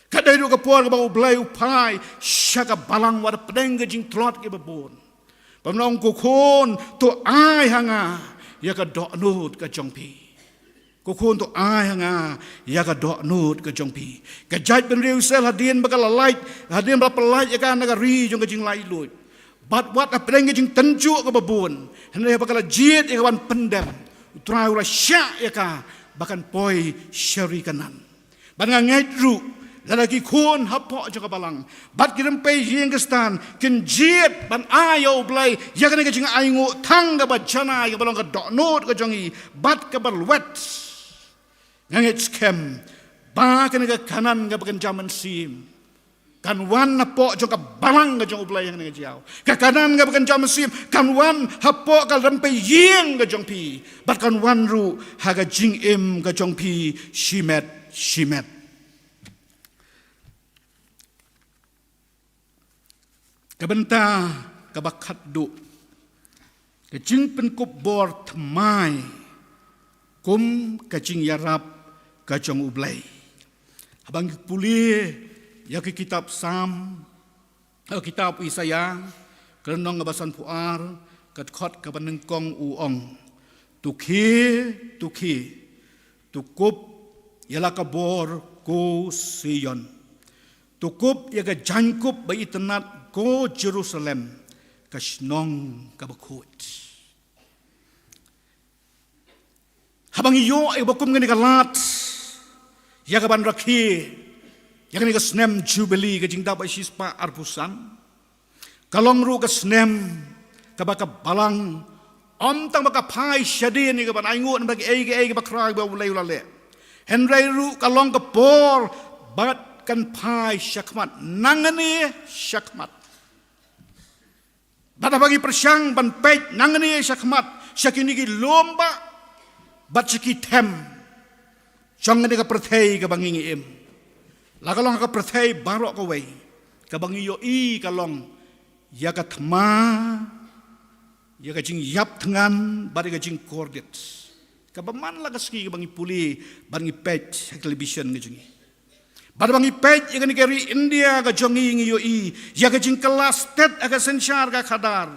Ka dei ruh ka por kaba U Blei u phai sha ka balang wat hapdeng ka jingtlot kiba bun. Bad u ong, ko khun, to ai ha nga ïa ka dohnud ka jong phi. Ko khun, to ai ha nga ïa ka dohnud ka jong phi. Ka jaitbynriew Israel hadien ba ka la lait, hadien ba la pyllait ïa ka na ka ri jong ka jinglaitluid, bad wat hapdeng ka jingtynjuh kaba bun, hynrei haba ka la jied ïa ka ban pyndem, U Trai u la shah ïa ka ba kan poi sha ri Kanaan. Bad nga ngeit ruh lada ki khun hapoh jong ka balang bad ki rympei ïing Khristan kin jied ban ai ïa U Blei ïa kane ka jingainguh tang kaba janai, kaba long ka dohnud ka jong ngi bad kaba lwet, nga ngeit skhem ba kane ka Kanaan kaba kynja mynsiem kan wan hapoh jong ka balang ka jong U Blei ha kane ka jingïaw. Ka Kanaan kaba kynja mynsiem kan wan hapoh ka rympei ïing ka jong phi, bad kan wan ruh ha ka jingim ka jong phi shimet shimet. Ka bynta kaba khatduh, ka jingpynkup bor thymmai kum ka jingïarap ka jong U Blei. Haba ngi pule ïa ka kitab Salm, ïa ka kitab Isaïah, ka lynnong kaba sanphew ar, ka dkhot kaba nyngkong, u ong, to khie, to khie, to kup ïa la ka bor, ko Sion. To kup ïa ka jaiñkup ba itynnad, ko Jerusalem, ka shnong kaba khuid. Haba ngi ïoh ïa kaba kum kane ka lad ïa ka ban rakhe ïa kane ka snem Jubili, ka jingdap ba shispah arphew san, ka long ruh ka snem kaba ka balang ym tang ba ka phai shadien ïa ka ban ainguh namar kiei kiei kiba khraw ba U Blei u la leh, hynrei ruh ka long ka por ba kan phai shakhmat, nangne shakhmat. Bad haba ngi pyrshang ban peit nangne shakhmat sha kine ki lum ba, bad sha ki them jong kane ka pyrthei kaba ngi ngi im, la ka long ka pyrthei baroh kawei, kaba ngi ïohi ka long ïa ka thma, ïa ka jingïap thngan bad ïa ka jingkordit, kaba man la ka sngi kaba ngi pule bad ngi peit ha television ka jong ngi. Bad haba ngi peit ïa kane ka ri India ka jong ngi, ngi ïohi ïa ka jingkylla stet ha ka synshar ka khadar,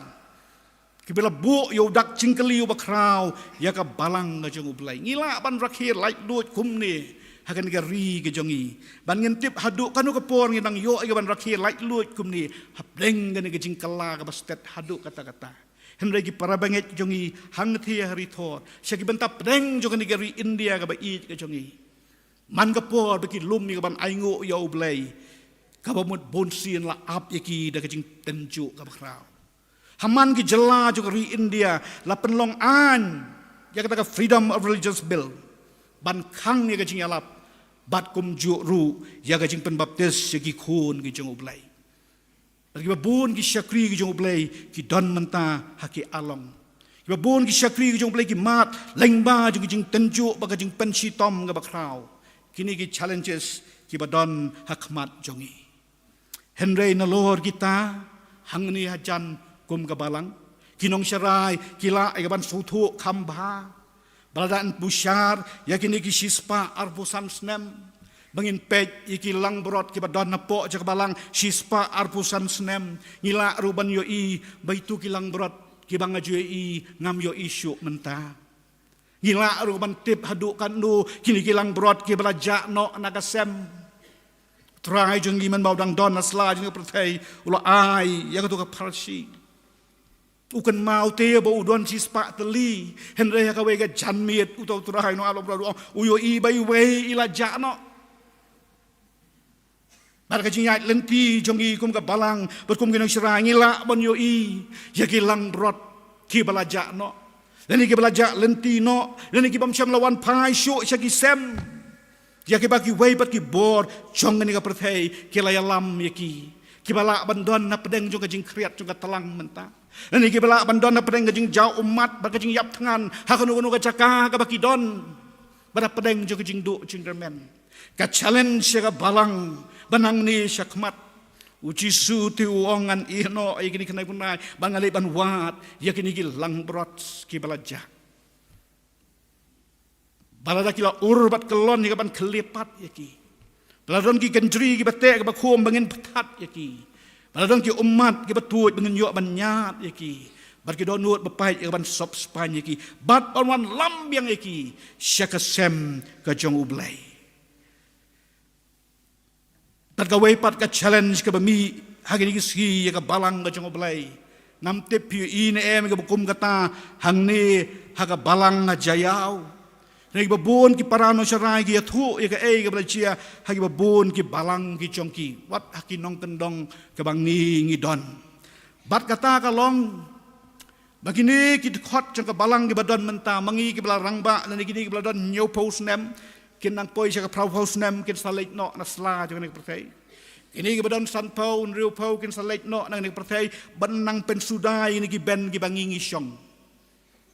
kiba la buh ïa u dak jingkylli uba khraw ïa ka balang ka jong U Blei. Ngi lah ban rakhe laitluid kumne ha kane ka ri ka jong ngi? Ban ngin tip haduh kano ka por ngin nang ïoh ïa ka ban rakhe laitluid kumne hapdeng kane ka jingkylla kaba stet haduh katta katta. Hynrei ki para bangeit jong ngi, hangthie ha ri Thor, sha ki bynta pdeng jong kane ka ri India kaba ïeit ka jong ngi, man ka por ba ki lum ïa ka ban ainguh ïa U Blei, kaba mut bunsien la ap ïa ki da ka jingtynjuh kaba khraw. Ha man ki jylla jong ka ri India la pynlong aiñ ïa kata ka Freedom of Religious Bill, ban khang ïa ka jingïalap, bad kumjuh ruh ïa ka jingpynbaptis ïa ki khun ki jong U Blei. Bad kiba bun ki shakri ki jong U Blei ki don mynta ha ki along. Kiba bun ki shakri ki jong U Blei ki mad lyngba jong ki jingtynjuh bad ka jingpynshitom kaba khraw. Kine ki challenges kiba don ha khmat jong ngi. Hynrei nalor kita, hangne hajan kum ka balang, ki nongsharai ki lah ïa ka ban sngewthuh kham bha ba lada yn pyrshah ïa kine ki shispah arphew san snem, ba ngin peit ïa ki langbrot kiba don hapoh jong ka balang shispah arphew san snem, ngi lah ruh ban ïohi ba ito ki langbrot kiba nga ju ïohi ngam ïohi shuh mynta. Ngi lah ruh ban tip haduh katno kine ki langbrot kiba la jah noh na ka sem. Trai jong ngi, mynba u dang don ha sla jong ka pyrthei, u la ai ïa kato ka pharshi. U kynmaw te ba u don shispah tylli, hynrei ha kawei ka janmiet uta u Trai Noah u la ïohi ba iwei i la jah noh. Bad ka jingïaid lynti jong ngi kum ka balang bad kum ki nongsharai, ngi lah ban ïohi ïa ki langbrot kiba la jah noh. Lane kiba la jah lynti noh, lane ki bym shym la wan phai shuh sha ki sem. Ïa kiba kiwei pat ki bor jong kane ka pyrthei ki la ïalam ïa ki. Kiba lah ban don na pdeng jong ka jingkhriat jong ka tlang mynta. Lane kiba lah ban don na pdeng ka jingjaw ummat bad ka jingïap thngan ha kano kano ka jaka kaba ki don. Bad na pdeng jong ka jingduh jingkyrmen. Ka challenge ïa ka balang ba nangne shakhmat. U Jisu te u ong, ngan ïeh noh ïa kine ki khynnah bnai, ba ngan leit ban wad ïa kine ki langbrot kiba la jah. Ba lada ki la ur bad kyllon ïa ka ban khyllipmat ïa ki. Ba la don ki kynjri kiba teh kiba khum ba ngin pynthat ïa ki. Ba la don ki ummat kiba tuid ba ngin ïoh ban ñiad ïa ki. Bad ki dohnud ba pait ïa ka ban sop spaiñ ïa ki. Bad ban wanlam biang ïa ki sha ka sem ka jong U Blei. Bad kawei pat ka challenge kaba mih ha kine ki sngi ïa ka balang ka jong U Blei. Ngam tip phi ïohi ne em ïa kaba kum kata hangne ha ka balang ha Jaïaw. Hangne kiba bun ki para nongshakri ki ïathuh ïa kaei kaba la jia ha kiba bun ki balang ki jong ki. Wat ha ki nongkyndong kaba ngi ngi don. Bad kata ka long ba kine ki dkhot jong ka balang kiba don mynta, ma ngi kiba la rangbah lane kine kiba la don hynñiewphew snem, kin nang poi sha ka phraphew snem kin sa leit noh na sla jong kane ka pyrthei. Kine kiba don sanphew, hynriewphew kin sa leit noh na kane ka pyrthei ban nang pynsuda ïa kine ki ben kiba ngi ngi shong.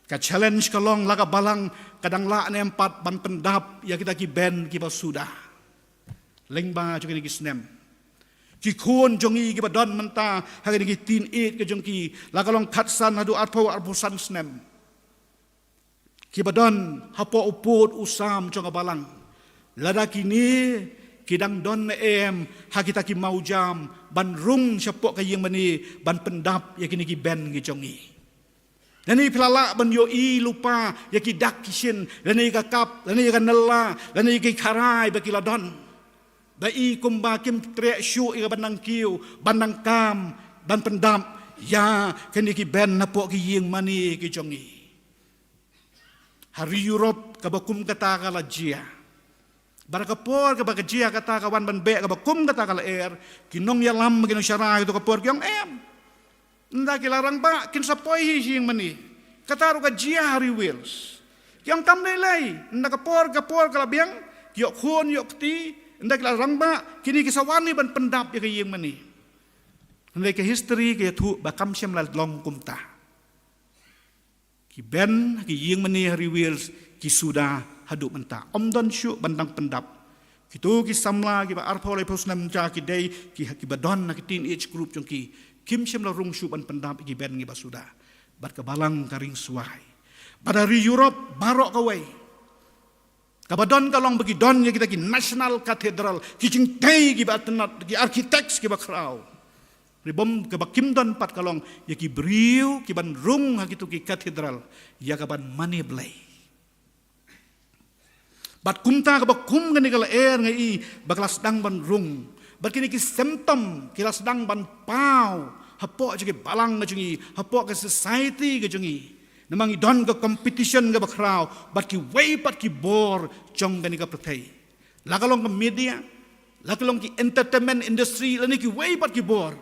Ka challenge ka long la ka balang ka dang lah ne em pat ban pyndap ïa kita ki ben kiba suda. Lyngba jong kine ki snem. Ki khun jong ngi kiba don mynta ha kine ki teenage ka jong ki, la ka long khatsan haduh arphew, arphew san snem. Kiba don hapoh u pud u sam jong ka balang. Lada kine ki dang don ne em ha kita ki mawjam ban rung shapoh ka ïingmane ban pyndap ïa kine ki ben ki jong ngi. Lane phi la lah ban ïohi lypa ïa ki dak ki shin, lane ïa ka kap, lane ïa ka nylla, lane ïa ki kharai ba ki la don. Ba i kumba kim treh shuh ïa ka ban nang kiew, ban nang kam, ban pyndap ïa kine ki ben napoh ki ïingmane ki jong ngi. Ha ri Europe kaba kum kata ka la jia. Bad ka por kaba ka jia kata ka wan ban beh kaba kum kata ka lyer, ki nongïalam ki nongshakri kato ka por ki ong em. Ynda ki la rangbah kin sa poi hi sha ïingmane. Kata ruh ka jia ha ri Wales. Ki ong kam lei lei, ynda ka por ka por ka la biang, ki ïoh khun ïoh kti, ynda ki la rangbah kine ki sa wan hi ban pyndap ïa ka ïingmane. Hynrei ka history ka ïathuh ba kam shym la long kumta. Ki ben ha ki ïingmane ha ri Wales ki suda haduh mynta. Ym don shuh ban dang pyndap. Kito ki samla kiba arphew laiphew snem jong ki dei ki, kiba don ha ki teenage group jong ki, kim shym la rung shuh ban pyndap ïa ki ben kiba suda. Bad ka balang ka ring swai. Bad ha ri Europe baroh kawei. Kaba don ka long ba ki don ïa kita ki national cathedral, ki jingtei kiba itynnad, ki architects kiba khraw. Hynrei bym, kaba kim don pat ka long ïa ki briew ki ban rung ha kito ki cathedral ïa ka ban mane Blei. Bad kumta kaba kum kane ka lyer nga i ba ka la sdang ban rung. Bad kine ki symptom ki la sdang ban paw hapoh jong ki balang ka jong ngi, hapoh ka society ka jong ngi. Namar ngi don ka competition kaba khraw bad kiwei pat ki bor jong kane ka pyrthei. La ka long ka media, la ka long ki entertainment industry, lane kiwei pat ki bor.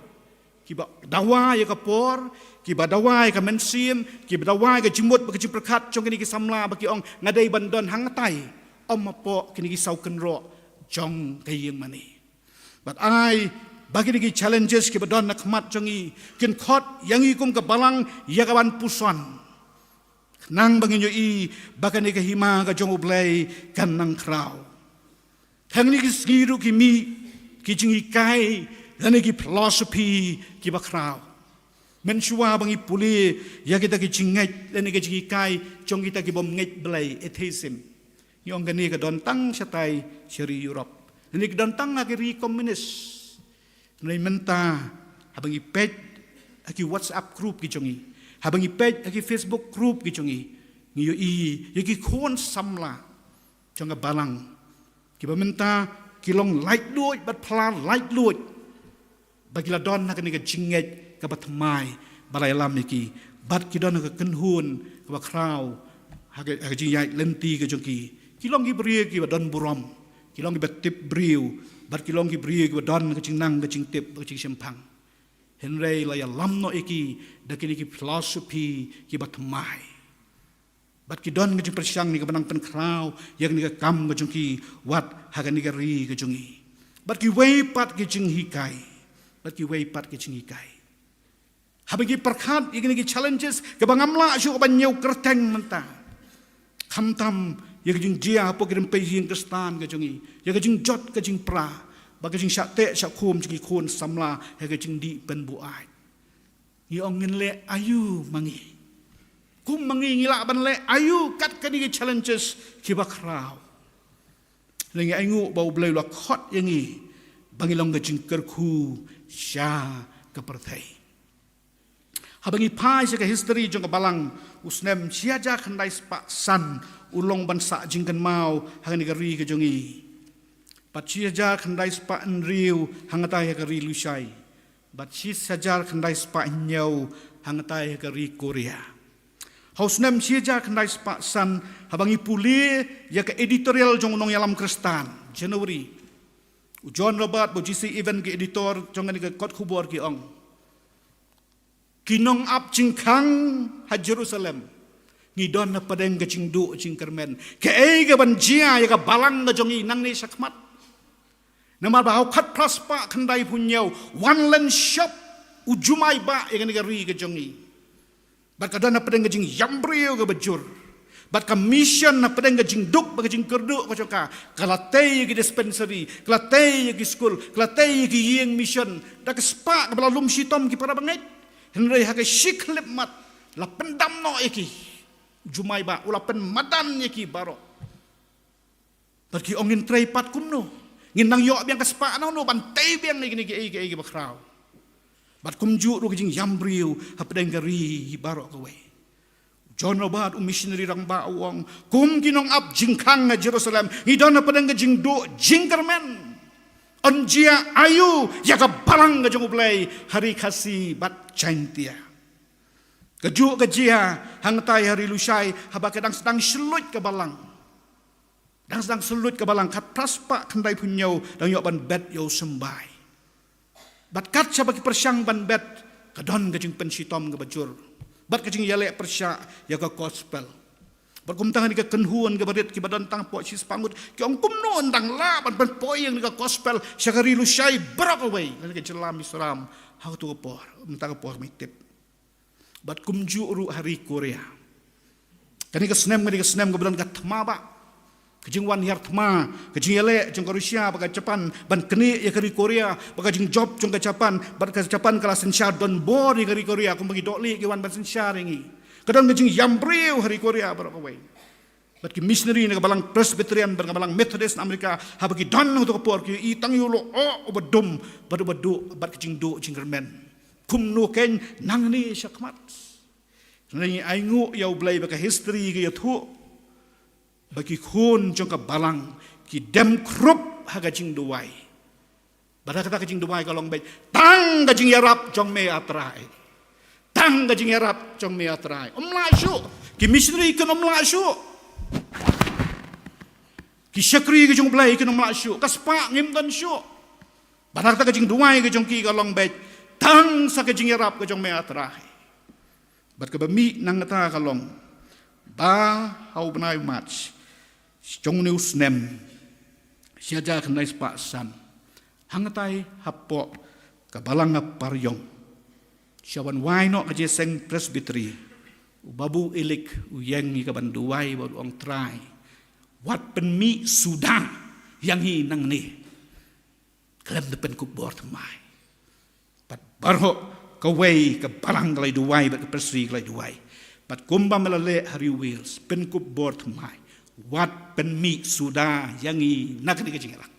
Kiba dawa ïa ka por, kiba dawa ïa ka mynsiem, kiba dawa ïa ka jingmut bad ka jingpyrkhat jong kine ki samla ba ki ong nga dei ban don hangtai. Ym hapoh kine ki saw kynroh jong ka ïingmane. Bad ai ba kine ki challenges kiba don na khmat jong ngi kin khot ïa ngi kum ka balang ïa ka ban puson. Khnang ba ngin ïohi ba kane ka hima ka jong U Blei kan nang khraw. Hangne ki sngi ruh ki mih ki jinghikai lane ki philosophy kiba khraw. Mynshuwa ba ngi pule ïa kita ki jingngeit lane ki jinghikai jong kita ki bym ngeit Blei, atheism. Ngi ong kane ka don tang shatai sha ri Europe. Lane ka don tang ha ki ri komunis. Hynrei mynta haba ngi peit ha ki WhatsApp group ki jong ngi, haba ngi peit ha ki Facebook group ki jong ngi, ngi ïohi ïa ki khun samla jong ka balang kiba mynta ki long laitluid bad pla laitluid. Ba ki la don ha kane ka jingngeit kaba thymmai ba la ïalam ïa ki bad ki don ha ka kynhun kaba khraw ha ka, ha ka jingïaid lynti ka jong ki. Ki long ki briew kiba don burom, ki long kiba tip briew bad ki long ki briew kiba don ka jingnang ka jingtip ka jingshemphang. Hynrei la ïalam noh ïa ki da kine ki philosophy kiba thymmai. Bad ki don ka jingpyrshang ïa kaba nang pynkhraw ïa kane ka kam ka jong ki wat ha kane ka ri ka jong ngi. Bad kiwei pat ki jinghikai. Bad kiwei pat ki jinghikai. Haba ngi pyrkhat ïa kine ki challenges kaba ngam lah shuh ban ñiew kyrteng mynta. Khamtam ïa ka jingjia hapoh ki rympei ïing Khristan ka jong ngi, ïa ka jingjot ka jingpra, bad ka jingshah teh shah khum jong ki khun samla, ïa ka jingdih pynbuaid. Ngi ong ngin leh aïu ma ngi? Kum ma ngi ngi lah ban leh aïu kat kane ki challenges kiba khraw? Ngi ainguh ba U Blei u la khot ïa ngi ba ngi long ka jingkyrkhu sha ka pyrthei. Haba ngi phai sha ka history jong ka balang, u snem shi hajar khyndai spah san u long ban sah jingkynmaw ha kane ka ri ka jong ngi. Bad shi hajar khyndai spah hynriew hangtai ha ka ri Lushai. Bad shi hajar khyndai spah hynñiew hangtai ha ka ri Korea. Ha u snem shi hajar khyndai spah san, haba ngi pule ïa ka editorial jong u nongïalam Khristan, January, u John Robert bad u J C Evans ki editor jong kane ka kot khubor ki ong, ki nongap jingkhang ha Jerusalem, ngi don hapdeng ka jingduh jingkyrmen. Kaei kaban jia ïa ka balang ka jong ngi nangne shakhmat? Namar ba ha u khatphra spah khyndaiphew hynñiew, wan len shop u jumai bah ïa kane ka ri ka jong ngi. Bad ka don hapdeng ka jingïam briew kaba jur. Bad ka mission hapdeng ka jingduk bad ka jingkyrduh ka jong ka, ka la tei ïa ki dispensary, ka la tei ïa ki skul, ka la tei ïa ki ïing mission. Da ka spah kaba la lum shitom ki para bangeit. Hynrei ha ka shi khyllipmat la pyndam noh ïa ki. Jumai bah u la pynmadan ïa ki baroh. Bad ki ong, ngin trei pat kumno? Ngin nang ïoh biang ka spah nangno ban tei biang ïa kine kiei kiei kiba khraw? Bad kumjuh ruh ka jingïam briew hapdeng ka ri baroh kawei. John Robert, u missionary rangbah, u ong, kum ki nongap jingkhang ha Jerusalem, ngi don hapdeng ka jingduh jingkyrmen. Yn jia aïu ïa ka balang ka jong U Blei ha ri Khasi bad Jaintia? Kajuh ka jia hangtai ha ri Lushai, haba ka dang sdang shluit ka balang. Dang sdang shluit ka balang, khatphra spah khyndaiphew hynñiew dang ïoh ban bet ïa u symbai. Bad kat shaba ki pyrshang ban bet, ka don ka jingpynshitom kaba jur. Bad ka jingïaleh pyrshah ïa ka gospel. Bad kumta ha kane ka kynhun kaba rit, kiba don tang hapoh shispah ngut, ki ong, kumno yn dang lah ban pynpoi ïa kane ka gospel sha ka ri Lushai baroh kawei, kane ka jylla Mizoram, ha kato ka por, mynta ka por mynta. Bad kumjuh ruh ha ri Korea. Kane ka snem, kane ka snem kaba don ka thma bah. Ka jingwan hiar thma, ka jingïaleh jong ka Russia bad ka Japan ban knieh ïa ka ri Korea, bad ka jingjop jong ka Japan, bad ka Japan ka la synshar donbor ïa ka ri Korea, kumba ki dohlieh ki wan ban synshar ïa ngi. Ka don ka jingïam briew ha ri Korea baroh kawei. Bad ki missionary na ka balang Presbyterian bad ka balang Methodist na Amerika, haba ki don ha kato ka por, ki i tang ïa u lyoh uba dum bad uba duh bad ka jingduh jingkyrmen. Kumno kein nangne shakhmat? Ngi ainguh ïa U Blei ba ka history ka ïathuh ba ki khun jong ka balang ki dem khrup ha ka jingduwai. Bad ha kata ka jingduwai ka long beit, tang ka jingïarap jong me, A Trai. Tang ka jingïarap jong me, A Trai. Ym lah shuh. Ki missionary kin ym lah shuh. Ki shakri ka jong U Blei kin ym lah shuh. Ka spah ngim don shuh. Bad ha kata ka jingduwai ka jong ki ka long beit, tang sa ka jingïarap ka jong me, A Trai. Bad kaba mih na kata ka long ba ha u bnai March jong une u snem shi hajar khyndai spah san, hangtai hapoh ka balang ha Pariong, sha ban wai noh ka jingïaseng Presbytery, u Babu Elik u ïeng ïa ka ban duwai bad u ong, Trai, wat pynmih suda ïa ngi nangne. Khlem da pynkup bor thymmai. Bad baroh kawei ka balang ka la ïa duwai bad ka Presbytery ka la ïa duwai. Bad kumba me la leh ha ri Wales, pynkup bor thymmai. Wat pynmih suda ïa ngi na kane ka jingïalang.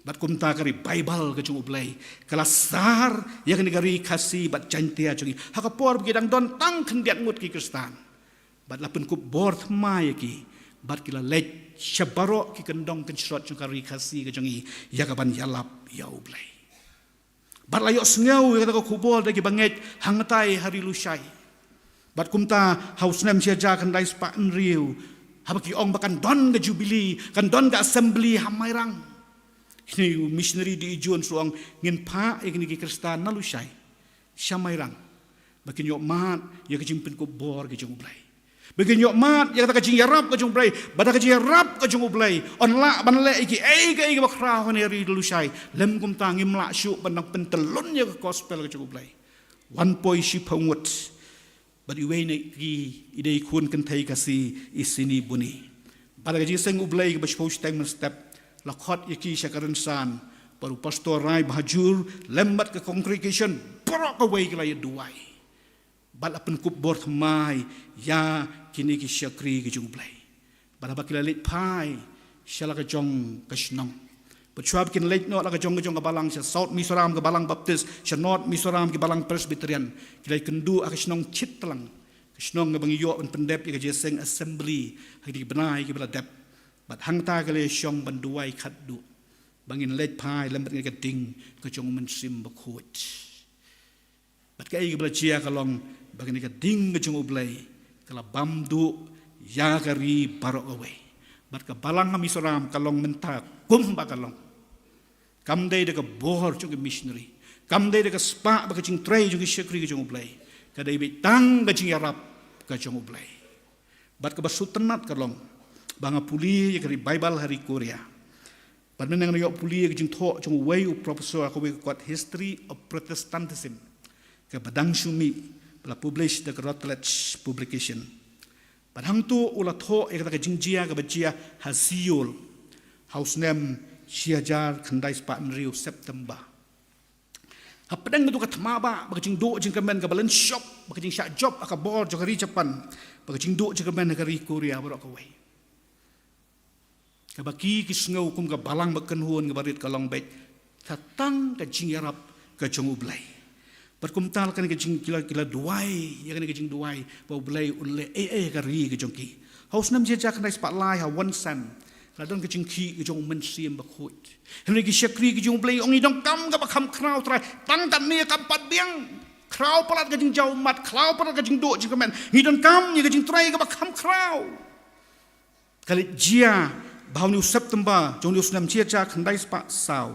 Bad kumta ka revival ka jong U Blei ka la sar ïa kane ka ri Khasi bad Jaintia jong ngi. Ha ka por ba ki dang don tang khyndiat ngut ki Khristan. Bad la pynkup bor thymmai ïa ki, bad ki la leit sha baroh ki kyndong kynshrot jong ka ri Khasi ka jong ngi, ïa ka ban ïalap ïa U Blei. Bad la ïohsngew ïa kata ka khubor da ki bangeit hangtai ha ri Lushai. Bad kumta ha u snem shi hajar khyndai spah hynriew, haba ki ong ba kan don ka jubili, kan don ka assembly ha Mairang, kine u missionary D. E. Jones u ong, ngin phah ïa kine ki Khristan na Lushai sha Mairang ba kin ïoh mad ïa ka jingpynkup bor ka jong U Blei. Ba kin ïoh mad ïa kata ka jingïarap ka jong U Blei, ba da ka jingïarap ka jong U Blei yn lah ban leh ïa kiei kiei kiba khraw ha kane ka ri Lushai. Lym kumta ngim lah shuh ban nang pyntyllun ïa ka gospel ka jong U Blei. Wan poi shiphew ngut bad iwei na ki i dei i khun kynthei Khasi, i Sini Buni. Bad da ka jingïaseng U Blei kaba shiphew shiteng mynstep, la khot ïa ki sha ka rynsan. Bad u Pastor Rai Bahajur lem bad ka congregation baroh kawei ki la ïa duwai bad la pynkup bor thymmai ïa kine ki shakri ki jong U Blei. Bad haba ki la leit phai sha la ka jong ka shnong, bad shuwa ba kin leit noh la ka jong ka jong ka balang, sha South Mizoram ka balang Baptist, sha North Mizoram ki balang Presbyterian, ki la ïakynduh ha ka shnong Chitlang, ka shnong kaba ngi ïoh ban pyndep ïa ka jingïaseng assembly ha kine ki bnai kiba la dep. Bad hangta ki la ïashong ban duwai khatduh ba ngin leit phai lem bad kane ka ding ka jong U Mynsiem Bakhuid. Bad kaei kaba la jia ka long ba kane ka ding ka jong U Blei ka la bam duh ïa ka ri baroh kawei. Bad ka balang ha Mizoram ka long mynta kumba ka long, kam dei da ka bor jong ki missionary, kam dei da ka spah bad ka jingtrei jong ki shakri ka jong U Blei. Ka dei beit tang ka jingïarap ka jong U Blei. Bad kaba sngewtynnat ka long ba nga pule ïa ka ri Baibl ha ri Korea. Bad mynne nga ïoh pule ïa ka jingthoh jong uwei u professor ha kawei ka kot, History of Protestantism, kaba dang shu mih, ba la publish da ka Routledge Publication. Bad hangto u la thoh ïa kata ka jingjia kaba jia ha Seoul ha u snem shi hajar khyndai spah hynriew, September. Hapdeng kato ka thma ba, ba ka jingduh jingkyrmen kaba lynshop, ba ka jingshah jop ha ka bor jong ka ri Japan, ba ka jingduh jingkyrmen ha ka ri Korea baroh kawei, kaba ki, ki sngew kum ka balang ba kynhun kaba rit ka long beit tang ka jingïarap ka jong U Blei. Bad kumta la kane ka jing, ki la, ki la duwai ïa kane ka jingduwai ba U Blei un leh ei ei ha ka ri ka jong ki. Ha u snem shi hajar khyndai spah lai, ha Wonsan, la don ka jingkhih ka jong U Mynsiem Bakhuid. Hynrei ki shakri ki jong U Blei ong, ngi donkam kaba kham khraw, Trai. Tang katne kam pat biang. Khraw palat ka jingjaw ummat, khraw palat ka jingduh jingkyrmen. Ngi donkam ïa ka jingtrei kaba kham khraw. Ka leit jia ba ha une u September jong une u snem shi hajar khyndai spah saw,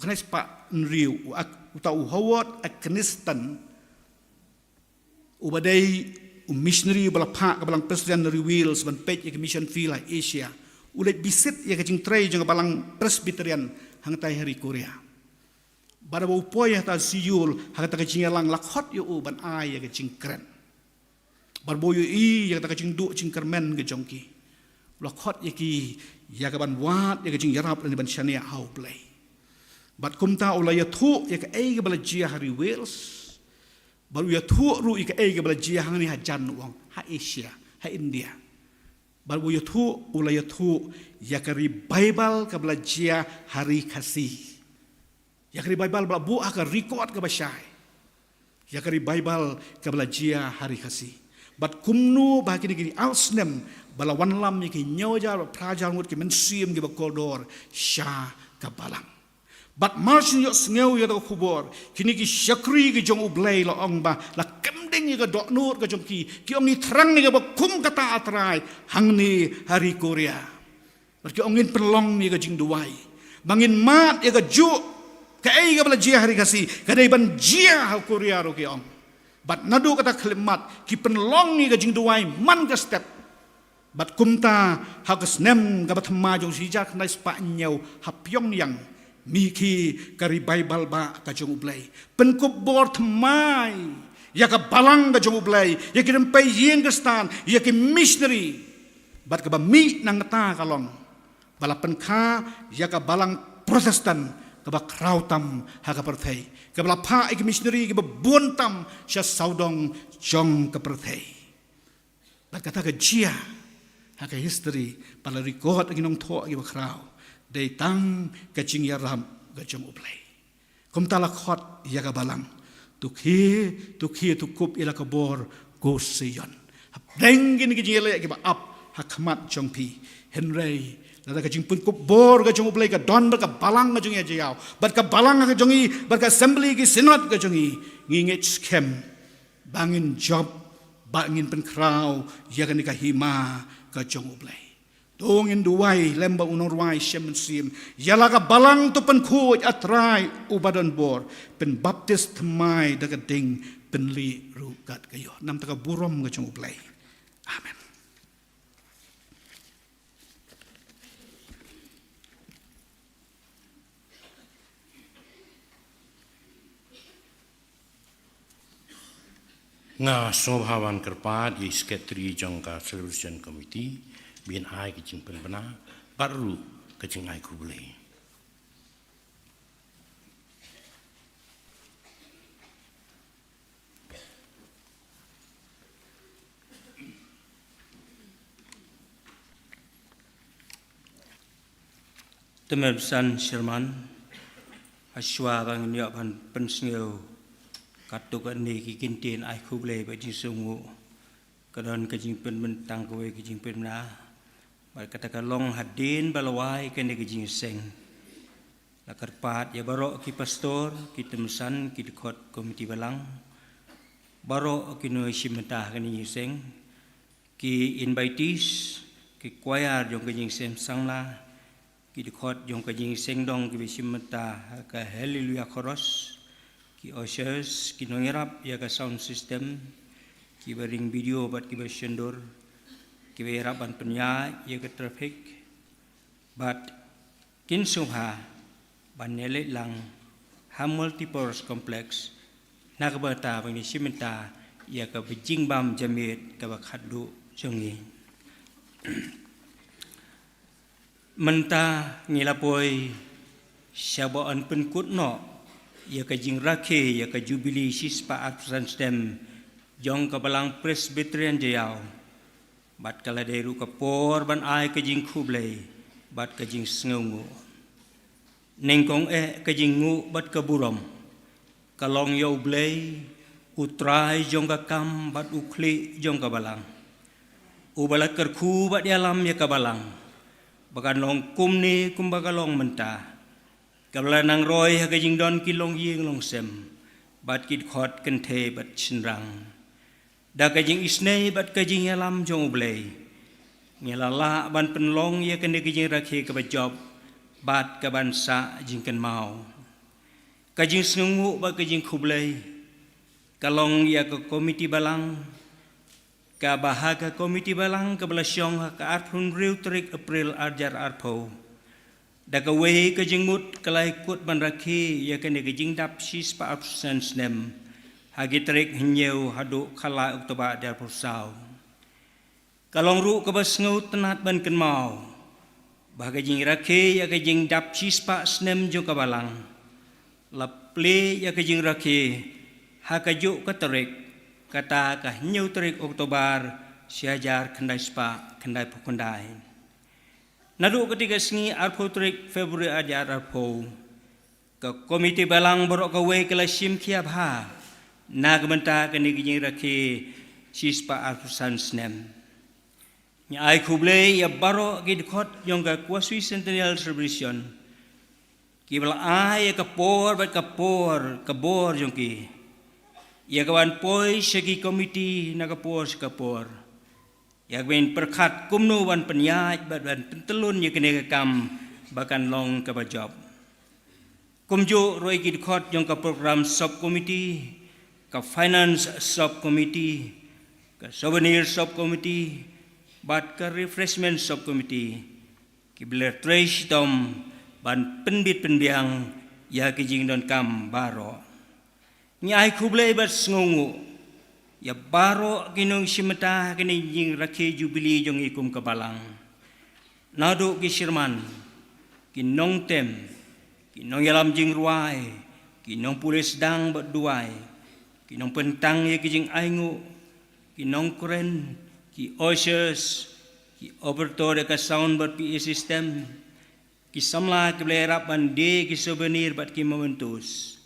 khyndai spah hynriew, u Ak-, uta u Howard Akniston, uba dei u missionary uba la phah ka balang Presbyterian na ri Wales ban peit ïa ka mission field ha Asia, u leit visit ïa ka jingtrei jong ka balang Presbyterian hangtai ha ri Korea. Bad haba u poi hangta Seoul, ha kata ka jingïalang la khot ïa u ban ai ïa ka jingkren. Bad haba u ïohi ïa kata ka jingduh jingkyrmen ka jong ki, u la khot ïa ki ïa ka ban wad ïa ka jingïarap lane ban shaniah ha U Blei. Bad kumta u la ïathuh ïa kaei kaba la jia ha ri Wales. Bad u ïathuh ruh ïa kaei kaba la jia hangne hajan, u ong, ha Asia, ha India. Bad u ïathuh, u la ïathuh ïa ka ri Baibl kaba la jia ha ri Khasi, ïa ka ri Baibl ba la buh ha ka record kaba shai, ïa ka ri Baibl kaba la jia ha ri Khasi. Bad kumno ba ha kine ki ar snem ba la wanlam ïa ki hynñiew hajar bad phra hajar ngut ki mynsiem kiba kordor sha ka balang. Bad mar shu ïohsngew ïa kata ka khubor, kine ki shakri ki jong U Blei, la ong ba la kem ding ïa ka dohnud ka jong ki. Ki ong, ngi thrang ïa kaba kum kata, ah Trai, hangne ha ri Korea. Bad ki ong, ngin pynlong ïa ka jingduwai ba ngin mad ïa kajuh kaei kaba la jia ha ri Khasi ka dei ban jia ha Korea ruh, ki ong. Bad naduh kata khyllipmat ki pynlong ïa ka jingduwai man ka step. Bad kumta ha ka snem kaba thymmai jong shi hajar khyndai spah hynñiew, ha Pyongyang, mih ki ka ri Baibl ba ka jong U Blei, pynkup bor thymmai ïa ka balang ka jong U Blei, ïa ki rympei ïing Khristan, ïa ki missionary. Bad kaba mih nangta ka long ba la pynkha ïa ka balang Protestant kaba khraw tam ha ka pyrthei, kaba la phah ïa ki missionary kiba bun tam sha sawdong jong ka pyrthei. Bad kata ka jia ha ka history, ba la record ha ki nongthoh kiba khraw, dei tang ka jingïarap ka jong U Blei. Kumta la khot ïa ka balang, to khie, to khie, to kup ïa la ka bor, ko Sion. Hapdeng kine ki jingïaleh kiba ap ha khmat jong phi, hynrei lada ka jingpynkup bor ka jong U Blei ka don bad ka balang ka jong ngi ha jingïaw, bad ka balang ka jong ngi, bad ka assembly, ki synod ka jong ngi, ngi ngeit skhem ba ngin jop, ba ngin pynkhraw ïa kane ka hima ka jong U Blei. To ngin duwai lem bad u nongrwai Shem Mynsiem, ïa la ka balang to pynkhuid, ah Trai uba don bor, pynbaptis thymmai da ka ding, pynlih ruh kat ka ïoh. Namar kata ka burom ka jong U Blei. Amen. Nga sngewbha ban kyrpad ïa i Secretary jong ka Celebration Committee ban ai ka jingpynbna bad ruh ka jingai khublei. Te mynsan Sherman, hashwa ba ngin ïoh ban pynsngew katto katne ki kyntien ai khublei bad jingsngewnguh, ka don ka jingpynbna tang kawei ka jingpynbna, bad kata ka long hadien ba la wai kane ka jingïaseng. La kyrpad ïa baroh ki pastor, ki tymmen san, ki dkhot komiti balang, baroh ki nongshim bynta ha kane ka jingïaseng, ki invitees, ki choir jong ka jingïaseng samla, ki dkhot jong ka jingïaseng dong kiba shim bynta ha ka Hallelujah Chorus, ki ushers, ki nongïarap ïa ka sound system, kiba ring video bad kiba shondur, kiba ïarap ban pynïaid ïa ka traffic, bad kin sngewbha ban ïa leit lang ha Multipurpose Complex, na ka bynta ban ïa shim bynta ïa kaba jingbam jingmut kaba khatduh jong ngi. Mynta ngi la poi sha ba yn pynkut noh ïa ka jingrakhe ïa ka Jubili shispah arphew san snem jong ka Balang Presbyterian Jaiaw. Bad ka la dei ruh ka por ban ai ka jingkhublei bad ka jingsngewnguh. Nyngkong eh ka jingnguh bad ka burom ka long ïa U Blei, U Trai jong ka kam bad U Khlieh jong ka balang, uba la kyrkhu bad ïalam ïa ka balang ba kan long kumne kumba ka long mynta, kaba la nang roi ha ka jingdon ki longïing longsem bad ki dkhot kynthei bad shynrang. Da ka jingisynei bad ka jingïalam jong U Blei, ngi la lah ban pynlong ïa kane ka jingrakhe kaba jop bad kaban sah jingkynmaw. Ka jingsngewnguh bad ka jingkhublei ka long ïa ka komiti balang, kaba ha ka komiti balang kaba la shong ha ka arphew hynriew tarik April ar hajar arphew, da kawei ka jingmut ka la ïakut ban rakhe ïa kane ka jingdap shispah arphew san snem ha ki tarik hynñiew haduh khatlai October ar hajar arphew saw. Ka long ruh kaba sngewtynnad ban kynmaw ba ka jingrakhe ïa ka jingdap shispah snem jong ka balang la plie ïa ka jingrakhe ha kajuh ka tarik, kata ka hynñiew tarik October shi hajar khyndai spah khyndaiphew khyndai. Naduh katei ka sngi arphew tarik February ar hajar arphew, ka komiti balang baroh kawei ka la shim khia bha na ka bynta kane ka jingrakhe shispah arphew san snem. Ngi ai khublei ïa baroh ki dkhot jong ka Khwasui Centennial Celebration, kiba la ai ïa ka por bad ka por, ka bor jong ki ïa kaban poi sha ki komiti na ka por sha ka por, ïa kaban pyrkhat kumno ban pynïaid bad ban pyntyllun ïa kane ka kam ba kan long kaba jop. Kumjuh ruh ïa ki dkhot jong ka program subcommittee, ka finance subcommittee, ka souvenir subcommittee bad ka refreshment subcommittee, kiba la trei shitom ban pynbit pynbiang ïa ki jingdonkam baroh. Ngi ai khublei bad sngewnguh ïa baroh ki nongshim bynta ha kane ka jingrakhe jubili jong ngi kum ka balang, naduh ki sherman, ki nongtem, ki nongïalam jingrwai, ki nongpule sdang bad duwai, ki nongpyntang ïa ki jingainguh, ki nongkren, ki ushers, ki operator ïa ka sound bad P A system, ki samla kiba la ïarap ban die ki souvenir bad ki mementos,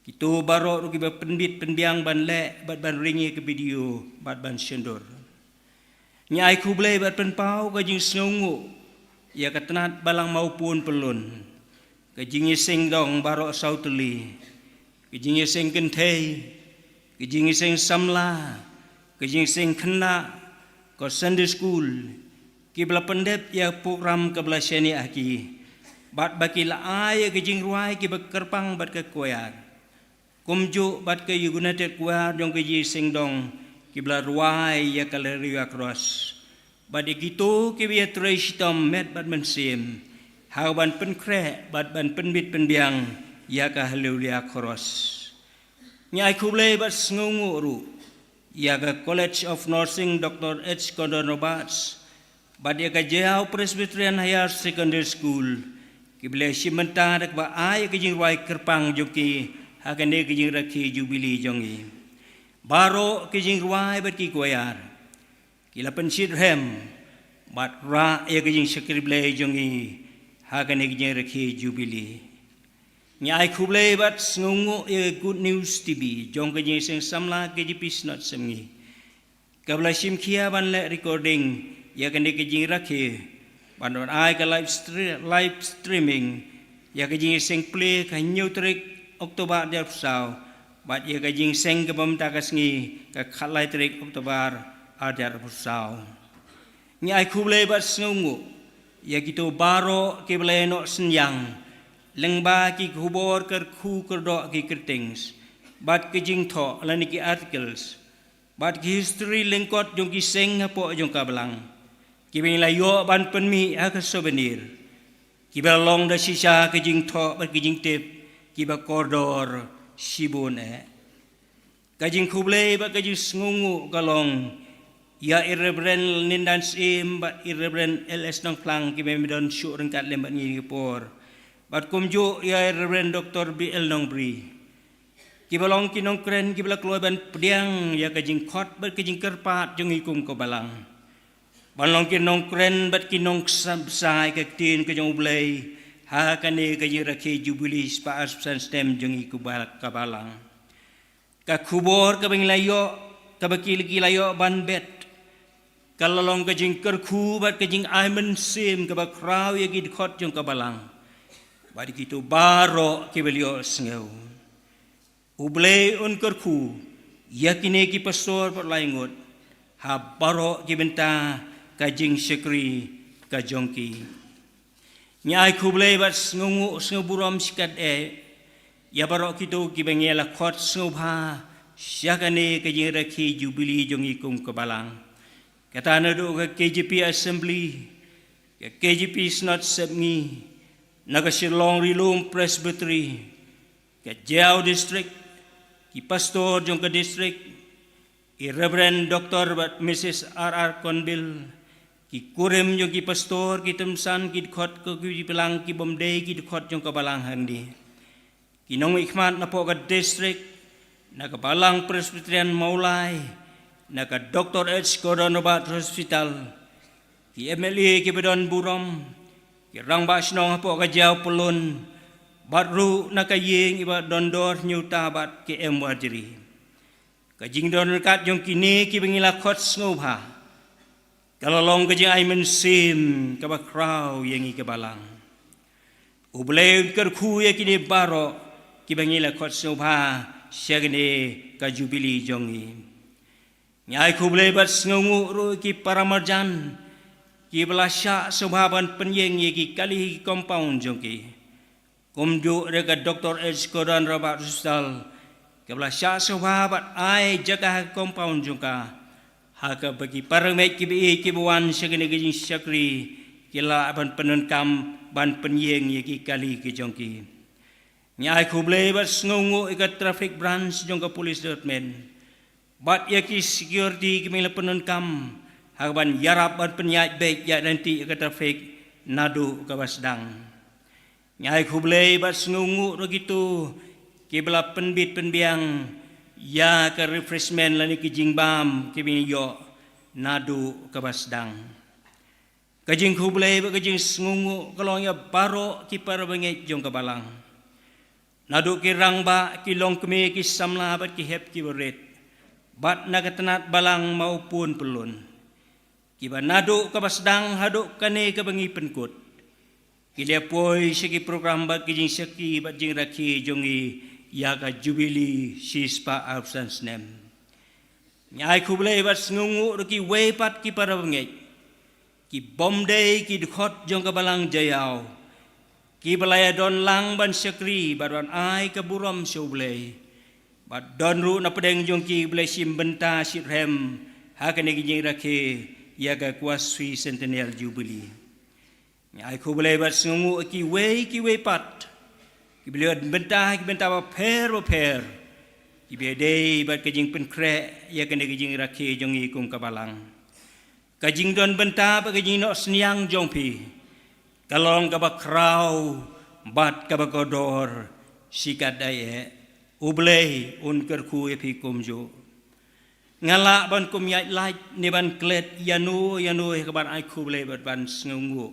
kito baroh ruh kiba pynbit pynbiang ban leh bad ban ring ïa ka video bad ban shondur. Ngi ai khublei bad pynpaw ka jingsngewnguh ïa ka tnat balang mawpun pyllun, ka jingïaseng dong baroh saw tylli, ka jingïaseng kynthei, ka jingïaseng samla, ka jingïaseng khynnah, ka Sunday school, kiba la pyndep ïa program kaba la shaniah ha ki, bad ba ki la ai ïa ka jingrwai kiba kyrpang bad ka choir, kumjuh bad ka United Choir jong ka jingïaseng dong, kiba la rwai ïa ka Hallelujah Chorus, bad ïa kito kiba ïa trei shitom met bad mynsiem ha kaban pynkhreh bad ban pynbit pynbiang ïa ka Hallelujah Chorus. Ngi ai khublei bad sngewnguh ruh ïa ka College of Nursing Doctor H Gordon Roberts, bad ïa ka Jaïaw Presbyterian Higher Secondary School, kiba la shim bynta da kaba ai ïa ka jingrwai kyrpang jong ki ha kane ka jingrakhe Jubilee jong ngi. Baroh ki jingrwai bad ki kwayar ki la pynshitrhem bad rah ïa ka jingshakri Blei jong ngi ha kane ka jingrakhe Jubilee. Ngi ai khublei bad sngewnguh ïa Good News T V jong ka Jingseng Samla K J P Synod Sepngi, kaba la shim khia ban leh recording ïa kane ka jingrakhe, bad ban ai ka live stre-, live streaming ïa ka jingseng plie ka hynñiew tarik October ar hajar arphew saw, bad ïa ka jingseng kaba mynta ka sngi ka khatlai tarik October ar hajar arphew saw. Ngi ai khublei bad sngewnguh ïa kito baroh kiba la ïehnoh synñiang lyngba ki khubor kyrkhu kyrdoh ki kyrteng, bad ki jingthoh lane ki articles, bad ki history lyngkot jong ki seng hapoh jong ka balang, kiba ngi la ïoh ban pynmih ha ka souvenir, kiba la long da shisha ki jingthoh bad ki jingtip kiba kordor shibun eh. Ka jingkhublei bad ka jingsngewnguh ka long ïa i Reverend Nindan Syiem bad i Reverend L S Nongphlang, kiba ym don shuh ryngkat lem bad ngi ha kane ka por, bad kumjuh ïa i Reverend Doctor B L Nongbri, kiba long ki nongkren kiba la kloi ban pdiang ïa ka jingkhot bad ka jingkyrpad jong ngi kum ka balang, ban long ki nongkren bad ki nongksa-, bsa ïa ka ktien ka jong U Blei ha kane ka jingrakhe Jubilee shispah arphew san snem jong ngi kum ka balang. Ka khubor kaba ngi la ïoh, kaba ki, ki la ïoh ban bet, ka la long ka jingkyrkhu bad ka jingai mynsiem kaba khraw ïa ki dkhot jong ka balang bad ïa kito baroh kiba la ïohsngew. U Blei un kyrkhu ïa kine ki pastor bad u la ïangut ha baroh ki bynta ka jingshakri ka jong ki. Ngi ai khublei bad sngewnguh, sngew burom shikatdei ïa baroh kito kiba ngi la khot sngewbha sha kane ka jingrakhe Jubilee jong ngi kum ka balang. Kata naduh ka K J P Assembly, ka K J P Synod Sepngi, na ka Shillong Ri Lum Presbytery, ka Jaïaw District, ki pastor jong ka district, i Reverend Doctor bad Missus R R Conville, ki kurim jong ki pastor, ki tymmen ki dkhot ka, ki balang, ki bym dei ki dkhot jong ka balang hangne, ki nongmihkhmat napoh ka district, na ka Balang Presbyterian Mawlai, na ka Doctor H Gordon Roberts Hospital, ki M L A kiba don burom, ki rangbah shnong hapoh ka Jaïaw Pyllun, bad ruh na ka ïing iba don dor hynñiewta bad ki M Warjri. Ka jingdon ryngkat jong kine kiba ngi la khot sngewbha ka la long ka jingai mynsiem kaba khraw ïa ngi ka balang. U Blei un kyrkhu ïa kine baroh kiba ngi la khot sngewbha sha kane ka Jubilee jong ngi. Ngi ai khublei bad sngewnguh ruh ïa ki para marjan kiba la shah sngewbha ban pynïeng ïa ki kali ha ki compound jong ki. Kumjuh ruh ka Doctor H Gordon Roberts Hospital, kaba la shah sngewbha bad ai jaka ha ka compound jong ka, ha kaba ki para bangeit kiba ïeit kiba wan sha kane ka jingshakri ki lah ban pyndonkam ban pynïeng ïa ki kali ki jong ki. Ngi ai khublei bad sngewnguh ïa ka traffic branch jong ka police department, bad ïa ki security kiba ngi la pyndonkam ha kaban ïarap ban pynïaid beit ïaid lynti ïa ka traffic naduh kaba sdang. Ngi ai khublei bad sngewnguh ruh ïa kito kiba la pynbit pynbiang ïa ka refreshment lane ki jingbam kiba ngi ïoh naduh kaba sdang. Ka jingkhublei bad ka jingsngewnguh ka long ïa baroh ki para bangeit jong ka balang, naduh ki rangbah, ki longkmie, ki samla bad ki hep kiba rit, bad na ka tnat balang Mawpun Pyllun, kiba naduh kaba sdang haduh kane kaba ngi pynkut, ki la poi sha ki program bad ki jingshakri bad jingrakhe jong ngi ïa ka Jubilee shispah arphew san snem. Ngi ai khublei bad sngewnguh ruh ïa kiwei pat ki para bangeit ki bym dei ki dkhot jong ka balang Jaïaw, kiba la ïadon lang ban shakri bad ban ai ka burom sha U Blei, bad don ruh na pdeng jong ki ba la shim bynta shitrhem ha kane ka jingrakhe ïa ka Kwah Sui Centennial Jubilee. Ngi ai khublei bad sngewnguh ïa kiwei kiwei pat kiba la ïoh bynta ha ki bynta bapher bapher, Kiba dei bad ka jingpynkhreh ïa kane ka jingrakhe jong ngi kum ka balang. Ka jingdon bynta bad ka jingnoh synñiang jong phi ka long kaba khraw bad kaba kordor shikatdei eh. U Blei un kyrkhu ïa phi kumjuh. Nga lah ban kum ïaid lait ne ban klet ïano ïano ïa kaban ai khublei bad ban sngewnguh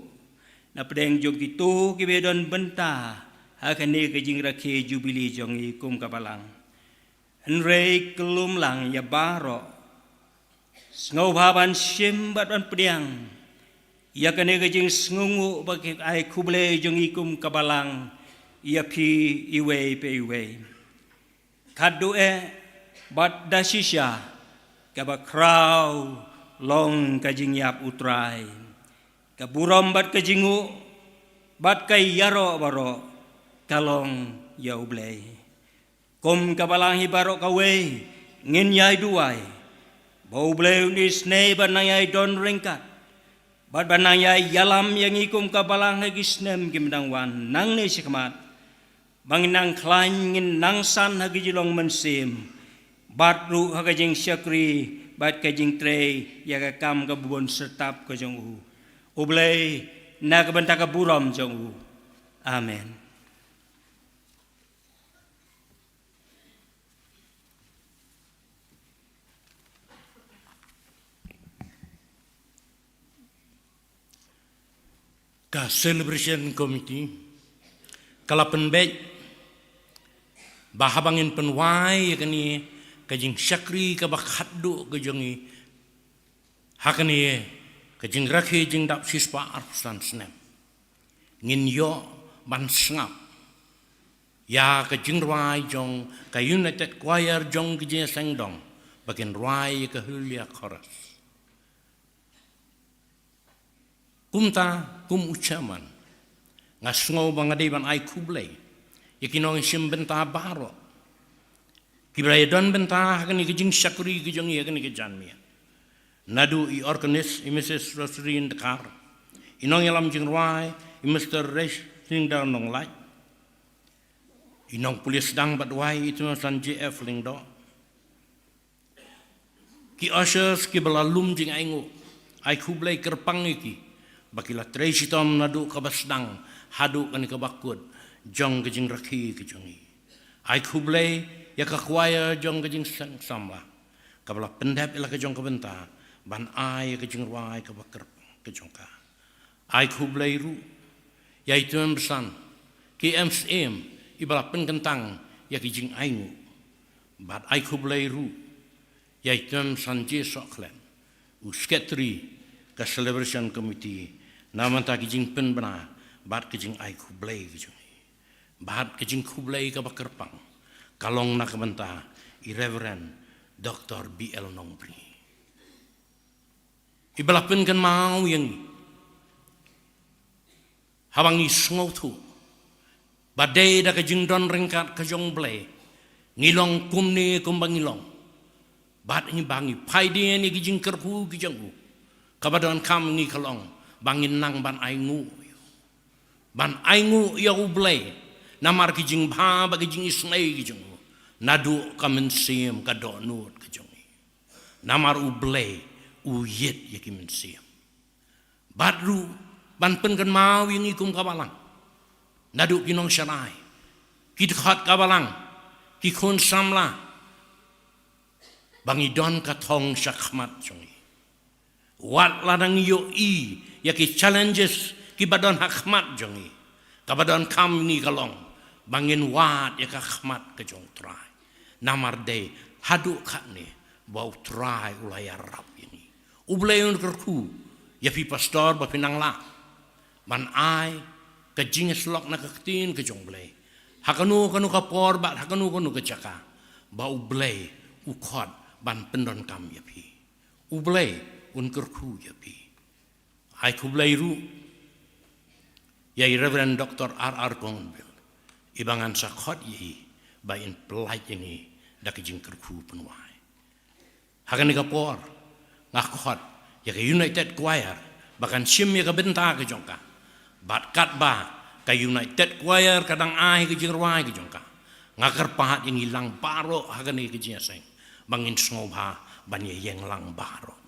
na pdeng jong kito kiba don bynta ha kane ka jingrakhe jubili jong ngi kum ka balang. Hynrei kyllum lang ïa baroh, sngewbha ban shim bad ban pdiang ïa kane ka jingsngewnguh bad ka ai khublei jong ngi kum ka balang ïa phi iwei pa iwei. Khatduh eh bad da shisha, kaba khraw long ka jingïap U Trai. Ka burom bad ka jingnguh bad ka ïaroh baroh ka long ïa U Blei. Kum ka balang hi baroh kawei ngin ïai duwai ba U Blei un isynei ban nang ïai don ryngkat bad ban nang ïai ïalam ïa ngi kum ka balang ha ki snem kim dang wan nangne shakhmat. Ba ngin nang khlaiñ, ngin nang san ha ka jinglong mynsiem bad ruh ha ka jingshakri bad ka jingtrei ïa ka kam ka bun syrtap ka jong U. U Blei, na ka bynta ka burom jong U. Amen. Ka Celebration Committee ka la pynbeit ba haba ngin pynwai ïa kane ka jingshakri kaba khatduh ka jong ngi ha kane ka jingrakhe jingdap shispah arphew san snem, ngin ïoh ban sngap ïa ka jingrwai jong ka United Choir jong ka Jingïaseng Dong ba kin rwai ïa ka Hallelujah Chorus. Kumta, kum u chairman, nga sngew ba nga dei ban ai khublei ïa ki nongshim bynta baroh kiba la ïadon bynta ha kane ka jingshakri ka jong ngi ha kane ka janmiet. Naduh i organist, i Missus Rosaline Dkhar, i nongïalam jingrwai, i Mister Resh Singdar Nonglait, i nongpule sdang bad wai, i Tymmen San J F Lyngdoh, ki ushers kiba la lum jingainguh, ai khublei kyrpang ïa ki ba ki la trei shitom naduh kaba sdang haduh kane kaba kut jong ka jingrakhe ka jong ngi. Ai khublei ïa ka choir jong ka Jingïaseng Samla kaba la pyndep ïa la ka jong ka bynta ban ai ïa ka jingrwai kaba kyrpang ka jong ka. Ai khublei ruh ïa i Tymmen Basan, ki M C M, iba la pynkyntang ïa ki jingainguh. Bad ai khublei ruh ïa i Tymmen Basan J Sohkhlet, u Secretary ka Celebration Committee, na bynta ki jingpynbna bad ki jingai khublei ki jong ngi. Bad ki jingkhublei kaba kyrpang ka long na ka bynta i Reverend Doctor B L Nongbri, iba la pynkynmaw ïa ngi. Haba ngi sngewthuh ba dei da ka jingdon ryngkat ka jong U Blei ngi long kumne kumba ngi long, bad ngi ba ngi phai dien ïa ki jingkyrkhu ki jong U, kaba donkam ngi ka long ba ngin nang ban ainguh, ban ainguh ïa U Blei namar ki jingbha bad ki jingisynei ki jong U, naduh ka mynsiem ka dohnud ka jong ngi. Namar U Blei u ïit ïa ki mynsiem. Bad ruh ban pynkynmaw ïa ngi kum ka balang, naduh ki nongsharai, ki dkhot ka balang, ki khun samla, ba ngi don ka thong sha khmat jong ngi. Wat la dang ïohi ïa ki challenges kiba don ha khmat jong ngi, kaba donkam ngi ka long ba ngin wad ïa ka khmat ka jong U Trai. Namar dei haduh katne ba U Trai u la ïarap ïa ngi. U Blei un kyrkhu ïa phi pastor ba phi nang lah ban ai ka jingïasyllok na ka ktien ka jong U Blei ha kano kano ka por bad ha kano kano ka jaka, ba U Blei u khot ban pyndonkam ïa phi. U Blei un kyrkhu ïa phi. Ai khublei ruh ïa i Reverend Doctor R R Kongbill, iba ngan sa khot ïa i ba in pyllait ïa ngi da ka jingkyrkhu pynwai. Ha kane ka por nga khot ïa ka United Choir ba kan shim ïa ka bynta ka jong ka. Bad katba ka United Choir ka dang ai ka jingrwai ka jong ka, Nga kyrpad ïa ngi lang baroh ha kane ka jingïaseng ba ngin sngewbha ban ïeng lang baroh.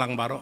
Lang baroh.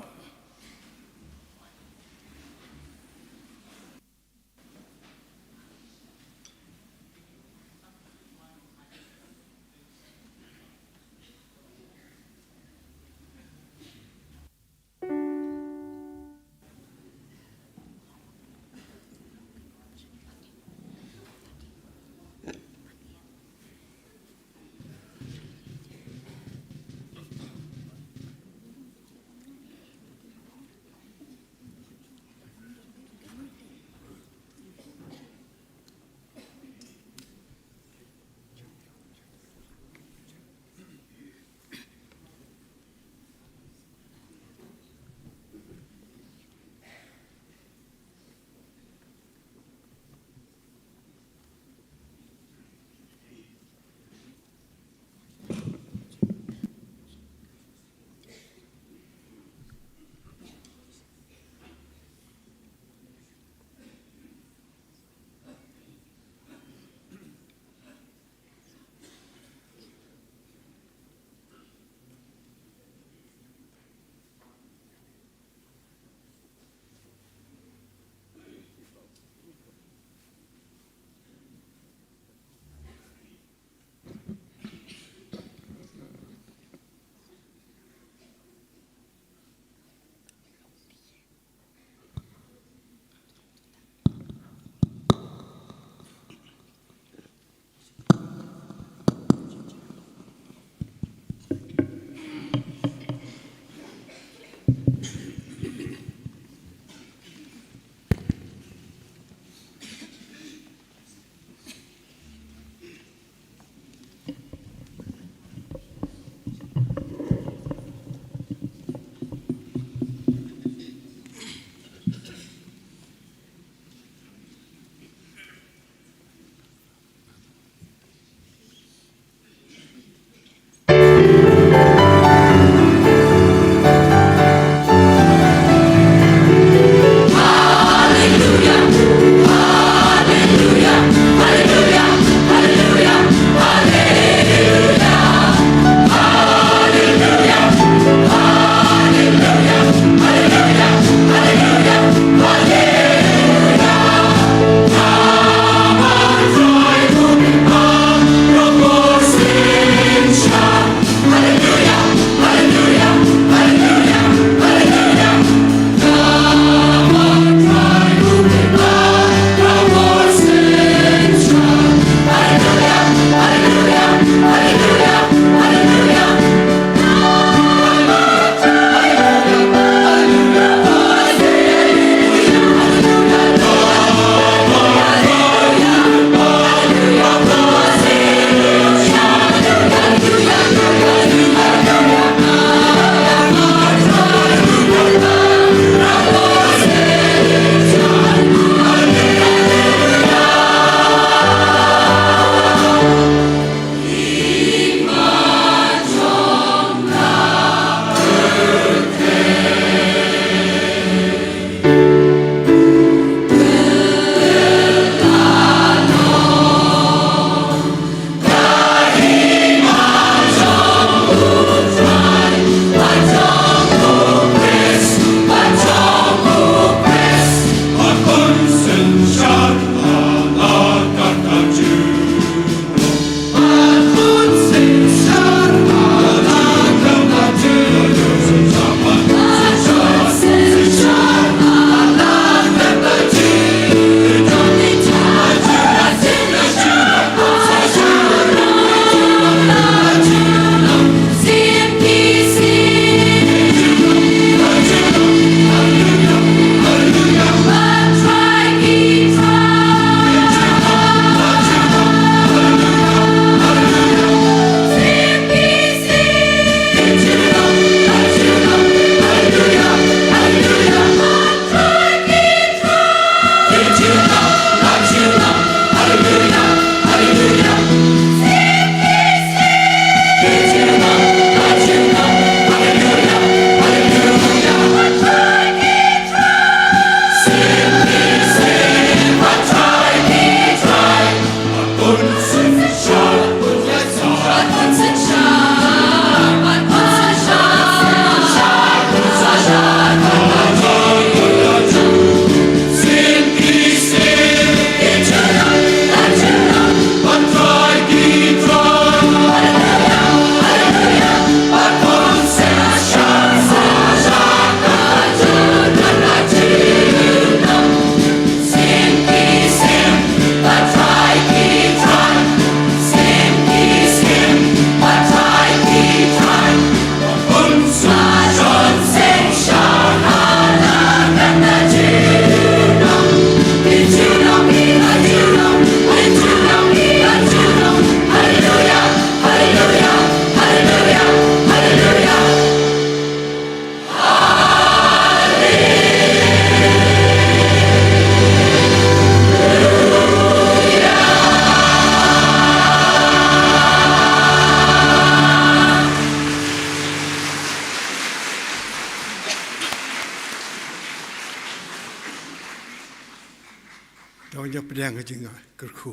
Ïa pdiang ka jingkyrkhu.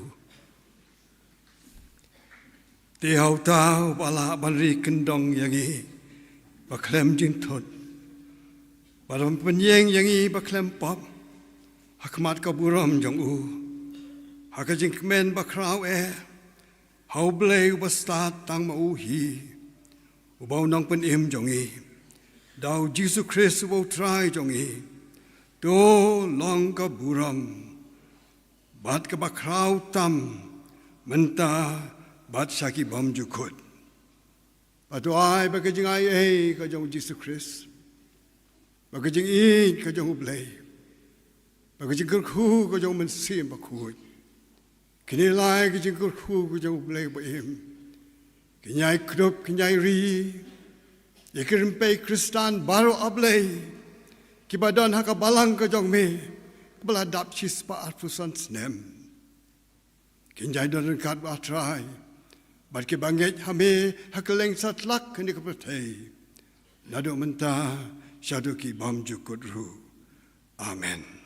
Te ha uta uba lah ban ri kyndong ïa ngi ba khlem jingthut, ba lam pynïeng ïa ngi ba khlem pop ha khmat ka burom jong u, ha ka jingkmen bakhraw eh ha U Blei uba stad tang ma u hi, uba u nongpynim jong ngi, da U Jisu Khrist uba U Trai jong ngi. To long ka burom bad ka bakhraw tam mynta bad sha ki bymjukut. Bad to ai ba ka jingai ei ka jong U Jisu Khrist, ba ka jingïeit ka jong U Blei, ba ka jingkyrkhu ka jong U Mynsiem Bakhuid, kine lai ka jingkyrkhu ka jong U Blei ba im, kin ïai kdup, kin ïai ri ïa ki rympei Khristan baroh, A Blei, kiba don ha ka balang ka jong me, kaba la dap shispah arphew san snem. Kin ïai don ryngkat bad U Trai bad kiba ngeit ha me ha kylleng satlak kane ka pyrthei, naduh mynta shaduh ki bymjukut ruh. Amen.